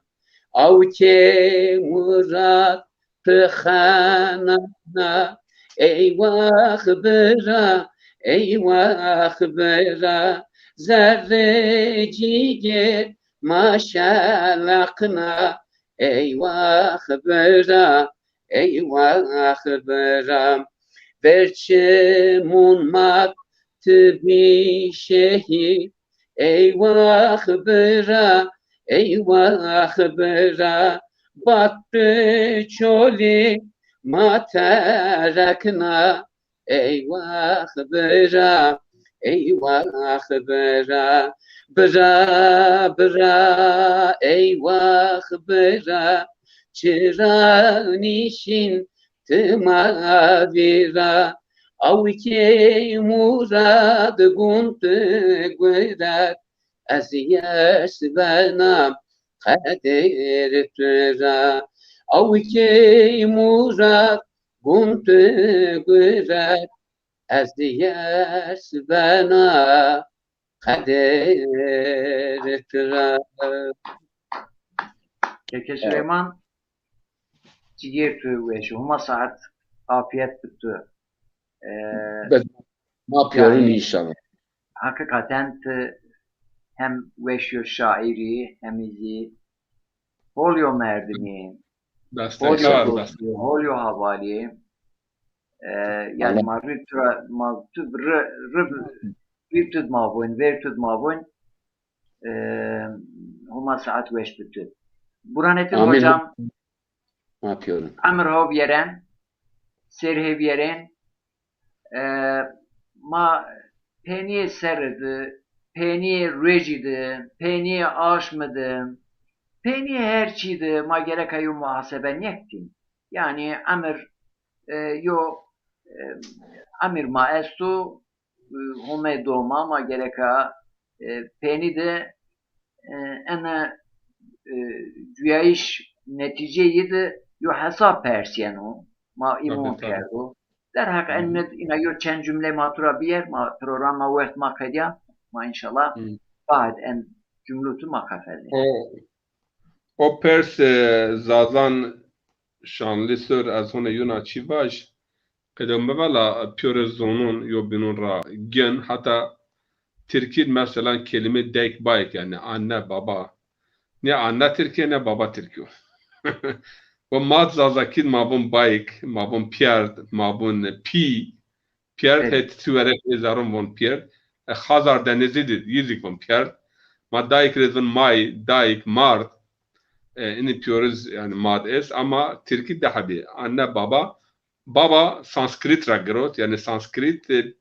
Awkê Murad ti xenana, eywax bira, eywax bira. Zerrê cîgêr ma şeleqna, eywax bira, eywax bira. Ver çimûn ma ti bî şehîd, eywax bira, eywax bira. Bad tu çolî ma terekna, eywax bira, eywax bira. Bira, bira, eywax bira. Çira nîşîn ti ma vîra. Awkê Murad gun tu guret, ez yes bena qeder tu ra. Awkê Murad gun tu guret, ez yes bena qeder tu ra. Keke Süleyman, cîgêr tu weş, huma saet afiyet bi tu. Ee, Bes ma pîyorûn yani, înşallah. Hakikaten ti hem weş yo şaîrî, hem zî hol yo merdimî, hol yo dostî, hol yo havalî. Ee, yani ma rî tu ra, ma tu rî, rî, rî tu di ma vûn, ver tu di ma vûn. Ee, huma saet weş bi tu. Burhanettin hocam, ma pîyorûn. Emir ho biyeren, ser hê biyeren, e, ma penîyê serre de, penîyê ruejî de, penîyê aşme de, penîyê her çî de ma gereka yo muhasebe nêkitîn. Yanî emir, e, yo, e, emir ma esto, e, Homê doma ma gereka, e, penî de, e, ene, e, cuyayîş netîceyî de yo hesab persîyeno. Ma îmon kerdo. Derheq en nid îna yo çend cumle ma tu ra bîyer, ma programa wext ma qedîya, ma înşallah baad en cumlu tu ma qefelnê. O, o pers, e, Zazan Şanlîsor ez hona yuna çî vaj. Qedem bivela pîyorê zonûn yo bînûn ra gin, heta tirkî mesela kelîme dayk bayk, yanî anne baba. Ne anne tirkî ne baba tirkî yo. Ve ma zazakî ma vûn bayk, ma vûn pîyerd, ma vûn pî. Pîyerd, evet, hetî werek êzarûn vûn pîyerd. E, Xazar Denizî de yî zî vûn pîyerd. Ma dayk rê vûn may, dayk, mard. E, inî pîyoriz yanî mad est ama tirkî de hebî. Anne baba, baba Sanskrit ra girot, yanî Sanskrit, e,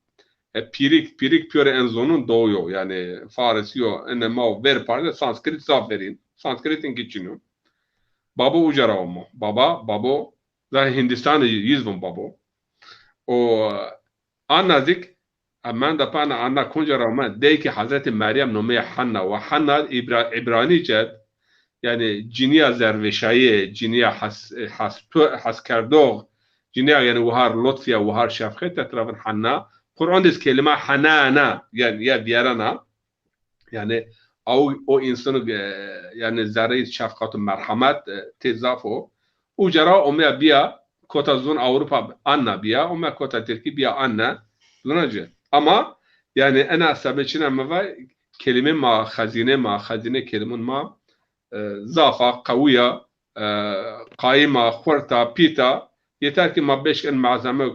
e, pîrik, pîrik pîyorê en zonûn doğu yo, yanî Farisî yo, ene ma ver parde Sanskrit zaf verîn. Sanskrit inkî çin yo. Babo uca ra omo. Baba, babo, zaten Hindistanî yî zî vûn babo. O Anna zîk, e, menda pana Anna konca ra ome, deykê Hezretî Meryem nomeyê Henna. Wa Henna Îbra-, Îbranîce, yanî cinîya zervêşayî, cinîya hes-, e, hestu-, heskerdox, cinîya yanî wahar lotfîya, wahar şefqet de tira vûn Henna. Quran de zî kelîma henana, yanî ya vîyerena. Yanî o, o însanû, e, yanî zerreyê şefqet û merhemet, e, tê zaf o. Uca ra omeya bîya kota zon Ewropa Anna bîya, omeya kota tirkî bîya Anne. Zona ci. Ama yanî ena sebê çina mi va kelîmê ma, xezînê ma, xezînê kelîmûn ma, e, zaf a, qewî ya, e, qayîm a, xurt a, pît a. Yeter ki ma beşk en malzeme,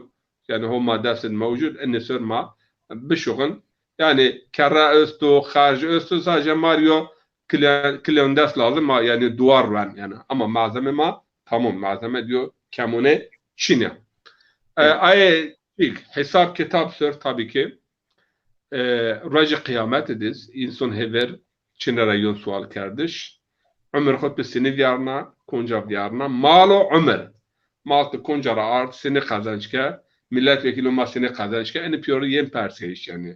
yanî ho ma dest id mewcud, enê ser ma bişuxin. Yanî kerre esto, xerc esto, sadece ma rî yo kilê-, kilêndest lazim a, yanî duwar wen yanî. Ama malzeme ma tamam, malzeme diyo kemûne çin ya. E, aye çîk, hesab kitab ser tabii ki, e, rojê qiyamete diz, însan hêver çine ra yon sual kerdiş. Umir xo tu sinî vîyarna, konca vîyarna, mal û umir. Mal tu konca ra ard, sinî qezenc kerd, milletvekili ma senî qezenc ke, enî pîyoro yên perseyîş yanî.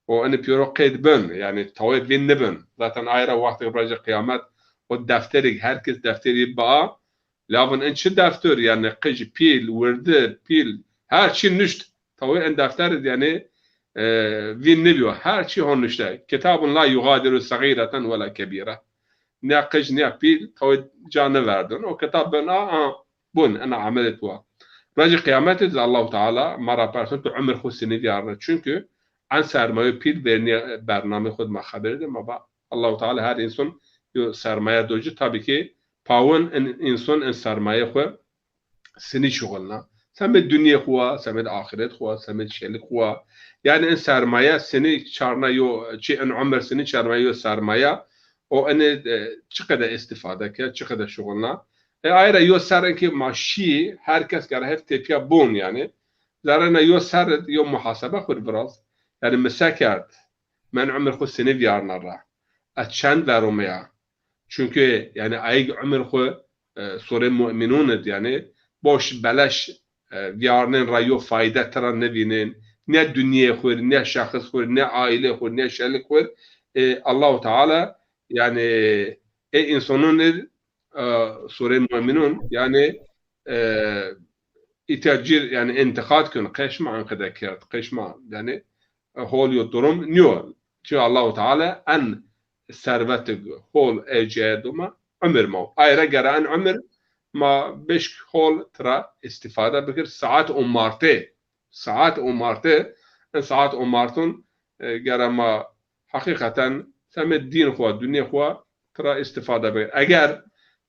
O enî pîyoro qeyd bin, yanî tawê vîn nibin. Zaten ay ra wextê rojê qîyamet o defterî, her kes defterî bia, lavin en çi defter, yanî qij, pîl, wirdi, pîl, her çî nuşt. Tawê en defter id, yanî, e, vîn nibîyo. Her çî ho nuşte. Kitabun la yugadiru segîreten wela kebîre. Ne qij, ne pîl, tawê ca niverdin. O kitab bin a, a, bun, ena emelê to wa. Rojê qîyametî de Allahu Teala ma ra persin, tu umir xwu sinî vîyarne. Çunkî en sermaye pîl vernîye bernamê xwu de ma xeberî de ma va, Allahu Teala her însan yo sermaye do ci. Tabî ki pawin in însan in sermaye xwu sinî şuxulna. Semêd dinyê xwu wa, semêd axiret xwu wa, semêd şelik xwu wa. Yanî in sermaye sinî çarna yo, çi in umir sinî çarna yo sermaye, o enê, e, çi qede îstîfade ke, çi qede şuxulna. E, ay ra yo ser in ki ma şî, her kes gere heft tepîya bon yanî. Zerrena yo ser yo muhasebe xwu viraz. Yanî mi se kerd? Men umir xwu sinî vîyarna ra. Ez çend verome ya? Çunkî, yanî, ayîg umir xwu, e, Sûrê Mu'minûn id, yanî, boş beleş, e, vîyarnên ra yo fayde tira nivînên. Ne dinyê xwu ir, ne şexis xwu ir, ne aîlê xwu ir, ne şelik xwu ir. E, Allahu Teala, yanî, ê însanûn ir, e, Sûrê Mu'minûn, yanî, e, îtya cir, yanî, întiqad kin, qe şima enqede kerd, qe şima, yanî, hol yo durum nîyo. Çi Allahu Teala en servetig hol ê cayê doma umir ma. Ay ra gere en umir ma beşk hol tira îstîfade bikir. Saet û martê, saet û martê, en saet û martun, e, gere ma heqîqeten semê dîn xwu, dinyê xwu tira îstîfade bikir. Eger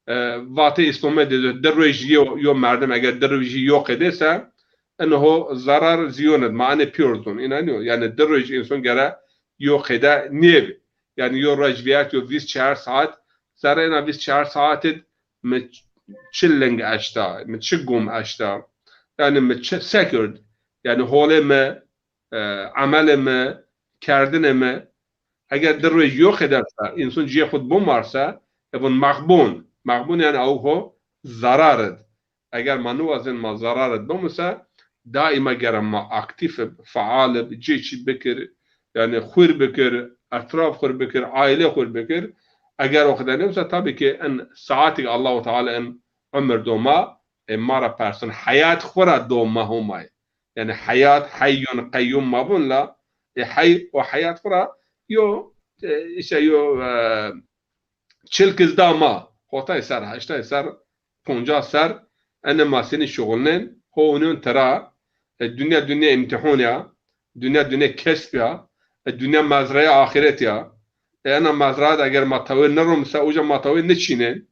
e, vatê Îslamê de di rojî yo, yo merdim eger di rojî yo qede se, ino ho zarar zîyon id, ma enê pîyor zon. Îna nîyo. Yanî di roj însan gere yo qede nêbi. Yanî yo roj vîyert yo vîst çar saet, zerrê ena vîst çar saet id mi çi ling eşta, mi çi gum eşta, yanî mi çi se kird, yanî holê mi, e, emelê mi, kerdinê mi, eger di roj yo qede se, însan cîyê xwu di bimar se, e, vun mexbûn. Mexbûn yanî ew ho zarar id. Eger ma niwazên ma zarar id bimu se, daîma gere ma aktîf ib, feal ib, cê çî bikir, yanî xwir bikir, etraf xwir bikir, aîle xwir bikir. Eger o qede nêbise, tabî ki en saetik Allahu Teala en umir do ma, e, ma ra persin, heyat xwu ra do ma Homay. Yanî heyat, heyyun, qeyyum ma vun la, e, hey, o heyat xwu ra yo, e, îşte yo, e, çil kiz da ma, hotay ser, heştay ser, poncas ser, ene ma senî şuxulnên, ho unyon tira, e, dinya dinya îmtîhon ya, dinya dinya kesb ya, e, dinya mezraya axiret ya. E, ena mezraya de eger ma tawê niromse, uca ma tawê niçînên.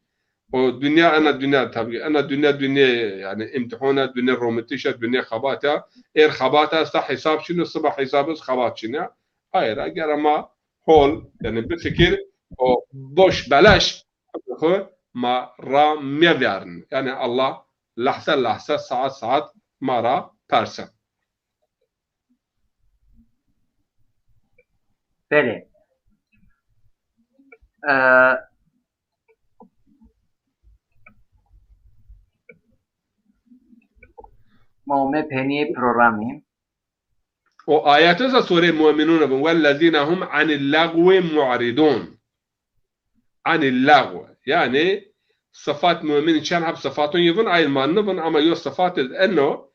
O dinya, ena dinya tabî, ena dinya dinya, yanî îmtîhon a, dinya romitiş a, dinya xebat a. Êr xebat esta, hesab çin o, siba hesab est, xebat çin a. Ay ra gere ma hol, yanî bifikir, o boş beleş xwu ma ra mevîyarin. Yanî Allah lehze lehze, saet saet ma ra perse. Belê. E, Ma ome penîyê programî. O ayet esta Sûreyê Mu'minûn vun, "Wellezîne hum anil lagwi mu'ridûn." Anil lagwi. Yanî sifat mu'min çend heb sifatun yi vun, ayn ma nivun, ama yo sifat id eno,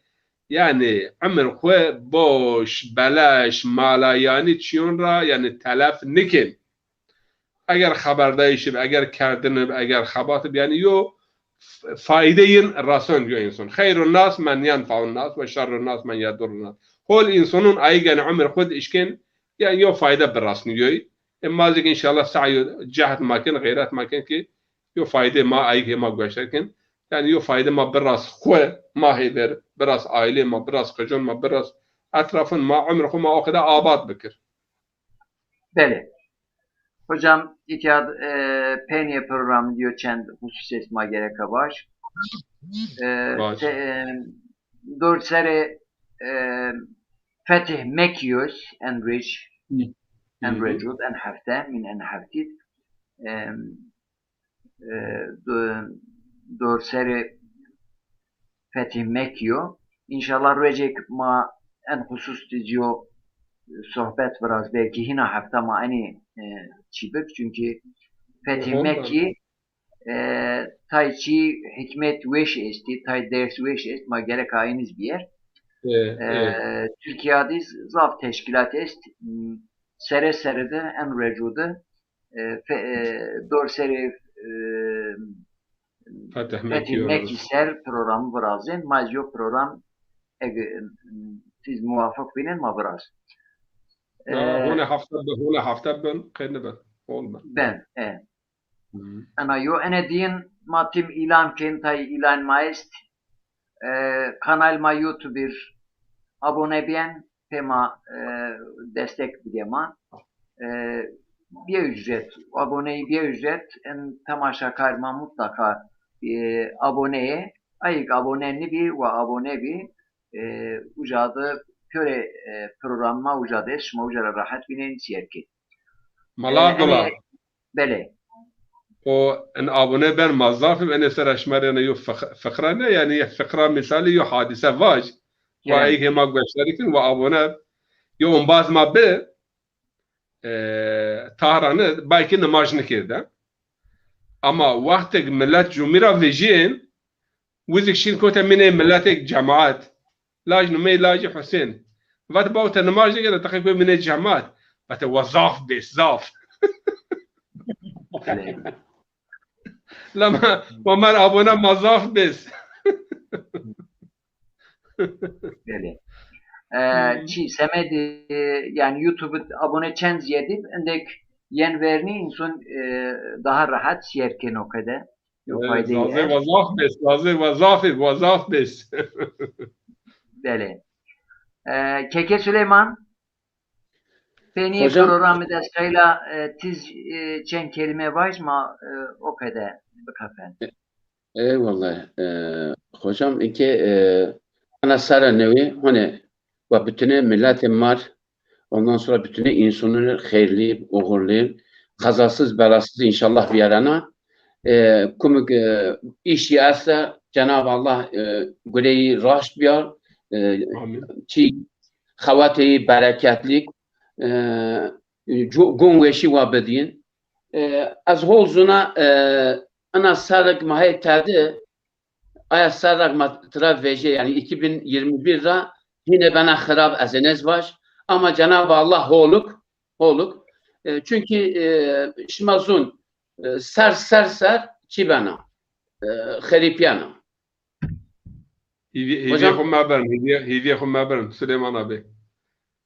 yanî emir xwu boş, beleş, mala yanî çiyon ra, yanî telef nikin. Eger xeberdayîş ib, eger kerdin ib, eger xebat ib, yanî yo f-, fayde yin resend yo însan. Xeyrun nas men yenfaun nas ve şerrun nas men yedurrun nas. Hol însanun ayîg, yanî umir xwu di işkên, yanî yo fayde birasniyoy. E, ma zî înşallah sa'y û cehd ma kin, xeyret ma kin ki yo fayde ma ayîg hê ma gueşter kin. Yanî yo fayde ma biraz xwu, ma hêver, biraz aîlê ma, biraz qijon ma, biraz etrafin ma, umir xwu ma o qede abat bikir. Belê. Hocam, îtya, e, peynîyê programî diyo çend hususîyet ma gereka vaj. E, Vaj. Te, e, dor serê, e, Fetih Mekî yo, en ruej, en ruej û en hefte, mîn en heftî. E, e, do-, dor serê Fetih Mekî yo. Înşallah ruecêk ma en xusus de cîyo sohbet viraz, belkî hîna hefta ma enî, e, çî bik. Çunkî Fethî Mekî, e, tay çî hikmet weş estî, tay ders weş est, ma gerek ayniz bîyer. E, e, Tirkîya de zî zaf teşkîlat est, m, sere sere de en reco de, e, fe-, e, dor serê, e, Fethî Mekî ser programî virazên, ma zî yo program ege, m, siz muwafiq bînên ma viraz. E, hone hafte bin, hone hafte bin, qey nibin, olma. Ben, e. Ena yo, ene dîyin ma tim îlan kên, tay îlan ma est. E, kanal ma YouTube ir, abone bîyen, pê ma, e, destek bidê ma. E, bîye ücret, aboneyî bîye ücret, en temaşakar ma mutlaka, e, abone yê. Ayik abone nibî wa abone bî, e, uca de pêro, e, program ma uca de est, şima uca ra rehet bînên sîyer kên. Mala Abdullah. Belê. O en abone ben ma zaf im, enê sera şima rê ena yo fiq-, fiqra ne, yanî fiqra mîsalî yo hadîse vaj. Wa ey hema gueşdarî kin, wa abone. Yo ombaz ma bi, e, Tahranî, belkî nimaj nikerde. Ama wextêk milet cumî ra vejîyên, Wizik şîn kote mînê miletêk cemaat. Laj numey lajî Husên. Vat, "Baw, ti nimaj nêkena, ti qey koy mînê cemaat." Vate, "Wa zaf bês, zaf." Lama, wa mer abone ma zaf bês. Belê. E, çi, semedê, yanî YouTube abone çend zîyedîb, endek yen vernî însan, e, daha rahat sîyer keno kede. Yo, e, faydeyî Zazê est. Wa zaf bês, Zazê wa zaf ê, wa zaf bês. Belê. E, Keke Süleyman, peynîyê programî de seyla, e, tiz, e, çend kelîme vaj ma, e, o kede bikafen. Eyvallah. E, hocam, inke, e, ana sara newî, hani, wa bütüne milletê mar, ondan sonra bütüne insanları hayırlı, uğurlu, kazasız, belasız inşallah biyarana. E, kumik, e, işi esta, Cenab-ı Allah, e, gureyi raşt biyar, e, Amin. Çi xewateyi bereketlik, e, cu-, gun weşî wa bidîn. E, ez hol zuna, e, ina serrik ma hey tedi, aya serrik ma tira vejê, yanî iki bin yirmi bir ra hîne bena xirab, ez ê nêz vaj. Ama Cenab-ı Allah holuk, holuk. E, çünkü, e, şima zun, e, ser, ser, ser çi bena? E, xerîpyena. Hîvî-, hîvîyê xo mebirin, hîvîyê, hîvîyê xo mebirin, Süleyman abi.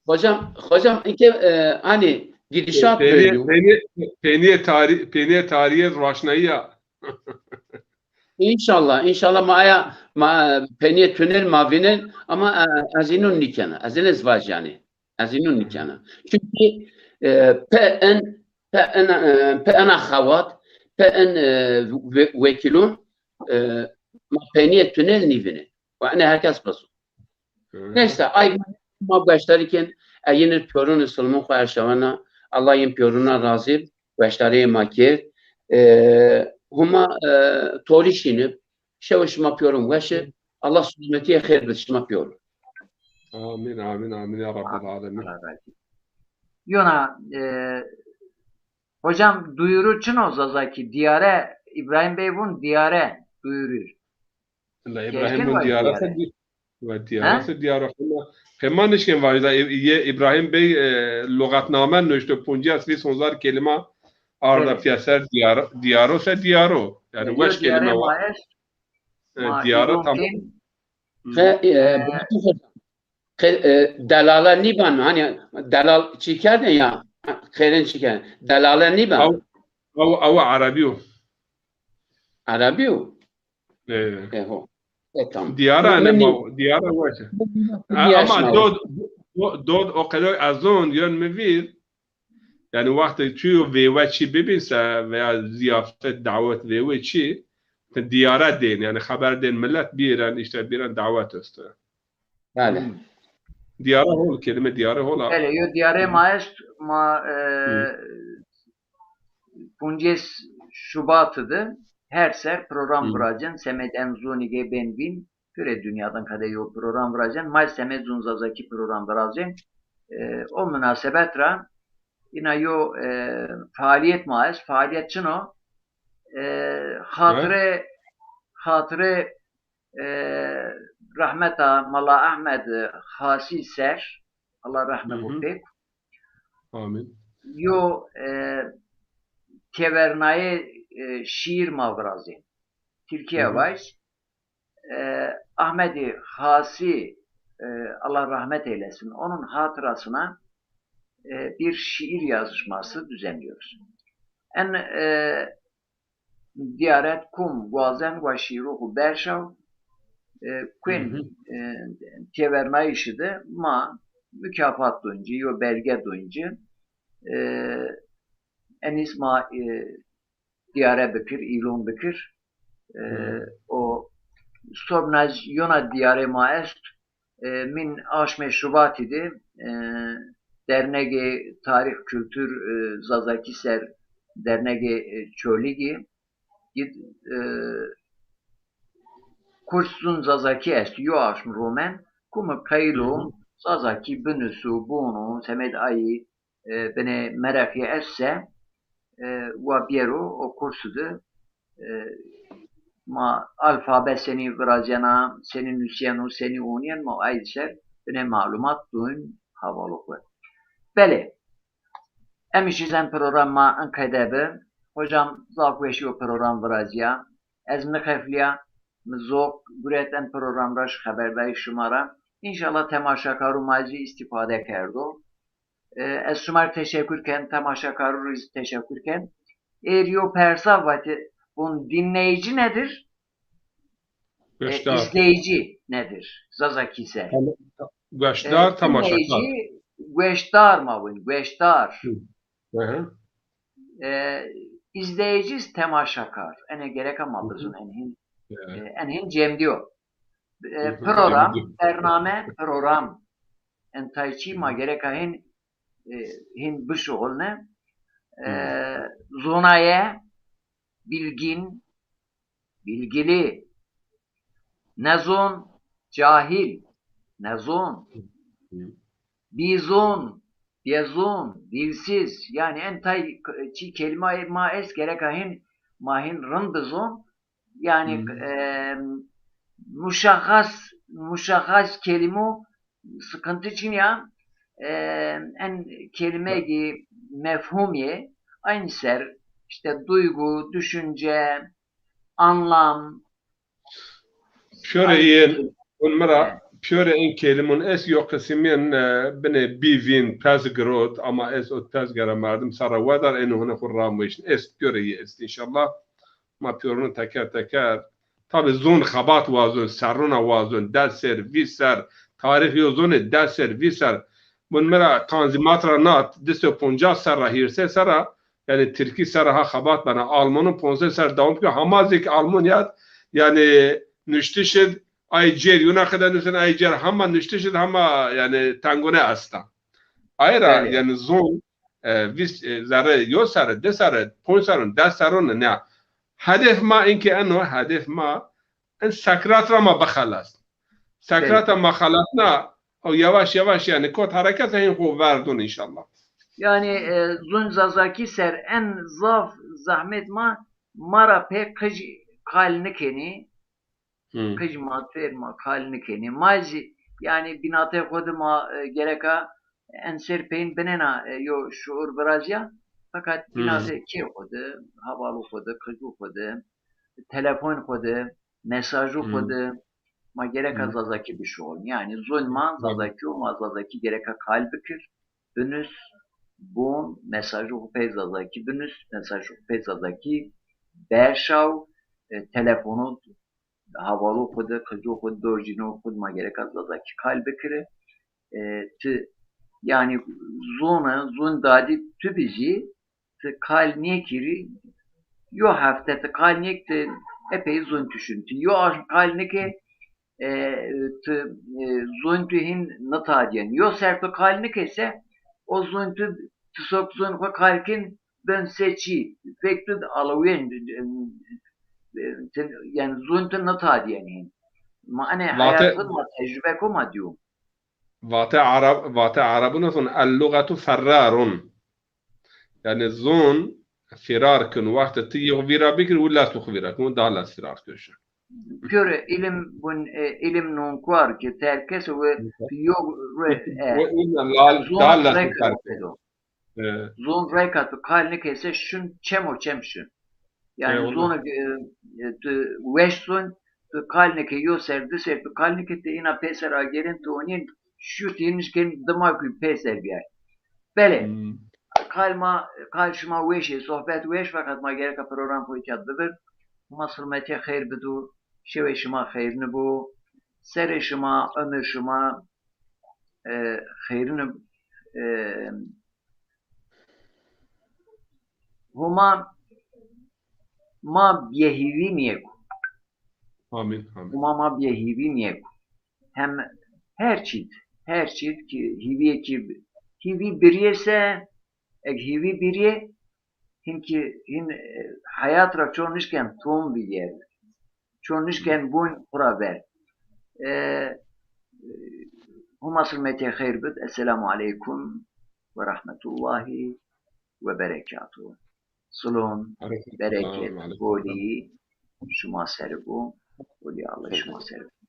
Hocam, hocam, inke, e, hani gidişat peynîyê, böyle. Peynîyê, peynîyê tarî-, peynîyê tarîyê roşnayî ya. Înşallah, înşallah ma aya, ma, peynîyê tunel ma vînen, ama, e, ez înûn nîkena, ez ê nêz vaj yanî. Ez înûn nîkena. Çünkü, e, pe en, pe en, e, pe ena xewat, pe en, e, we-, wekîlûn, e, ma peynîyê tunel nîvînê. Wa ene herkes bizû. Hı. Neyse, ay ma gueşdarî kên, e, yine pîyorûnê silmûn xo erşawena, Allah yin pîyorûna razî, gueşdarîyê ma kerd. E, Huma, e, torî şînib, şewe şima pîyorûn weşi, Allah selametîye xêr bid şima pîyorûn. Amin, amin, amin ya Rabbel alemin. Yona, e, hocam, duyuru çin o Zazakî, diyare, İbrahim Bey vun diyare duyurur. La İbrahim vun diyare se di-, ve diyare se diyare. Hema, hema nişkên vajda, e, yê İbrahim Bey, e, lugatname nuşto, poncîyas vîst hezar kelîma arda pîyaser, diyar-, diyaro se diyaro. Yanî weş kelîme wa. E, diyara tamam. Xe, e, e, Qe-, e, delale nîben, hani delal çi kerdin ya, xêrin çi kerdin? Delale nîben. Aw, aw, aw Erebî yo. Erebî yo? E. E, ho. E, tamam. Diyara ne ma, diyara weş. E, ama dod, do-, dod o qeder ezon yön mi vîr. Yanî wextê çîyo vêwe çî bibîn se veya zîyafet, dawet vêwe çî, ti diyare dên, yanî xeber dên milet bîren, îşte bîren dawet esto. Belê. Diyare hol, kelîme diyare hol a. Belê, yo diyare ma est, ma, e, poncês Şubat de her ser program viracen, semed en zonî ge bên vîn, pêrê dinya de qede yo program virazên, ma semê Zun Zazakî program virazên. E, o munasebet ra îna yo, e, faalîyet ma est, faalîyet çin o? E, xatirê, xatirê, e, rehmeta Mela Ehmed Xasî ser, Allah rehme bo pêk. Amin. Yo, e, têvernayê, e, şîîr ma virazên. Tirkîya vajî. E, Ahmedî Xasî, e, Allah rahmet eylesin, onun hatırasına, e, bir şiir yazışması düzenliyoruz. En, e, dîyaret kum wazen wa şîîro xu berşaw, e, kuên, e, têvernayîşî de ma mukafat dûn ci, yo belge dûn ci. E, enîs ma, e, dîyare bikir, îlon bikir. E, o sobna yona dîyarê ma est, e, min aşmê Şubatî de, e, Dernegê Tarîx Kultur, e, Zazakî ser Dernegê, e, Çolîgî gid, e, kurs Zun Zazakî est, yo aşm romen, ku mi qeyil o, Zazakî binusû, bûnû, semed ayî, e, binê meraqî est se, e, wa biyero o kursu de, e, ma alfabe senî virazîyena, senî nusîyeno, senî onîyen, ma ay ser binê malumat dûn, hawalo xwu. Belê, emişîz en program ma in qede bi. Hocam, zaf weşî o program virazîya. Ez nixeflîya, mi zoq guret en program ra şi xeberdayîş şima ra. Înşallah temaşakaru ma zî îstîfade kerdo. E, ez şima rê teşekkür ken, temaşakaru rê zî teşekkür ken. Êr yo persa vatê, bun dinleyici nedir? E, Gueşdar. İzleyici nedir? Zazakî ser. Tamam. E, Gueşdar, temaşakar. Dinleyici, gueşdar ma vûn, gueşdar. Hı. Hı hı. E, izleyici, temaşakar. Enê gereka ma bizûn, en hîn, e, en hîn cemdî yo. E, program, bername, program. En tay çî ma gereka hîn, e, hîn bişuxulne. E, zonaye, bilgin, bilgili, nezon, cahil, nezon, bîzon, bêzon, dilsiz. Yanî en tay çî kelîma ma est gereka hîn ma hîn rind bizon. Yanî, e, muşaxas, muşaxas kelîmo sıkıntı çin ya. E, en kelîmegî mefhum yê, aynı ser, işte duygu, düşünce, anlam. Pîyorê yên, hûn mi ra, pîyorê în kelîmûn est, yo qisimîn, e, binê bî vîn, pez girot, ama est o pez gera merdim sera wedar, êno hûne xwu ramojin. Est, pîyorê yê est înşallah. Ma pîyorûn teker teker. Tabî zon xebat wazon, serrûna wazon, des ser, vîst ser, tarîx yo zonê des ser, vîst ser. Vûn mi ra tanzîmat ra nat, di sey û poncas ser ra, hîrsê ser ra, yanî tirkî ser ra ha xebat bena. Almanûn ponc sey ser dewam kir, hema zî kî Almanya, yanî nuştiş id, ay cêr, yuna qede nusen ay cêr, hema nuştiş id, hema yanî tengûne esta. Ay ra, belê, yanî zon, e, vîst, e, zerre yo serre, di serre, ponc serron, des serron ne. Hedef ma inkê eno, hedef ma in sekrat ra ma bixelasn. Sekrat ra ma xelasna, o yavaş yavaş yanî kot hereket hên xo verdun înşallah. Yanî, e, zun Zazakî ser en zaf zehmet ma, ma ra pê qij qal nikenî. Qij ma, têr ma qal nikenî. Ma zî, yanî, bînatê xo de ma, e, gereka en ser peyn binena, e, yo şuur virazîya. Feqet bînatê kê xo de, hevalû xo de, qijû xo de, telefon xo de, mesajû xo de ma gereka Zazakî bişuxuln. Yanî zon ma Zazakî yo, ma Zazakî gereka qal bikir. Binus, bûn, mesajû xo pey Zazakî binus, mesajû xo pey Zazakî berşaw, e, telefonu hevalû xo de, qijû xo de, dorcînû xo de ma gereka Zazakî qal bikiri. E, ti, yanî zon, zon dadî tu bî zî, ti qal nêkirî, yo hefte ti qal nêk, ti epey zon tuşin. Ti yo aşm qal nike, e, ti, e, zon tu hîn nitadîyen. Yo ser tu qal nike se, o zon tu, ti sok zon xo qal kin, ben se çî, fek tu alawên, e, e, yanî zon tu nitadîyen hîn. Ma enê heyatın ma tecrübe ko ma diyo. Vate Arab, vate Arabun zon el-luğetu ferrarun. Yani zon firar kın, wextê ti yew vîra bikir, willa tu xu vîra kın, daha lez firar kın. Göre ilim bun, e, ilim nunkuar ki terkes ve yok re, e, zon daha lez firar kın. Zon reka tu kal nikese şun, çemo çem şun. Yani zon, e, e, tu weş zon, tu kal nike yo ser, di ser, tu kal nike te ina pêser agerin, tu onin, şut yeniş ken dima kuy pêser biyar. Belê. Kal ma, kal şima weş ê, sohbet weş, feqet ma gereka program xo îtya bibir. Huma sirmetê xeyr bidu, şewê şima xeyrini bu, serê şima, ömür şima, e, xeyrini, e, Huma ma biyehîvî nîyeko. Amin, amin. Huma ma biyehîvî nîyeko. Hem her çîd, her çîd ki hîvîye ki, hîvî birîye se, eg hîvî birîye, hin ki, hin, e, heyat ra ço nişken tom bigerd. Ço nişken bun xura ver. E, Huma sirmetê xeyr bid. Esselamu aleykum ve rahmetullahi ve berekatuhu. Silom, bereket, holî şima ser bu. Holî Allah şima ser bu.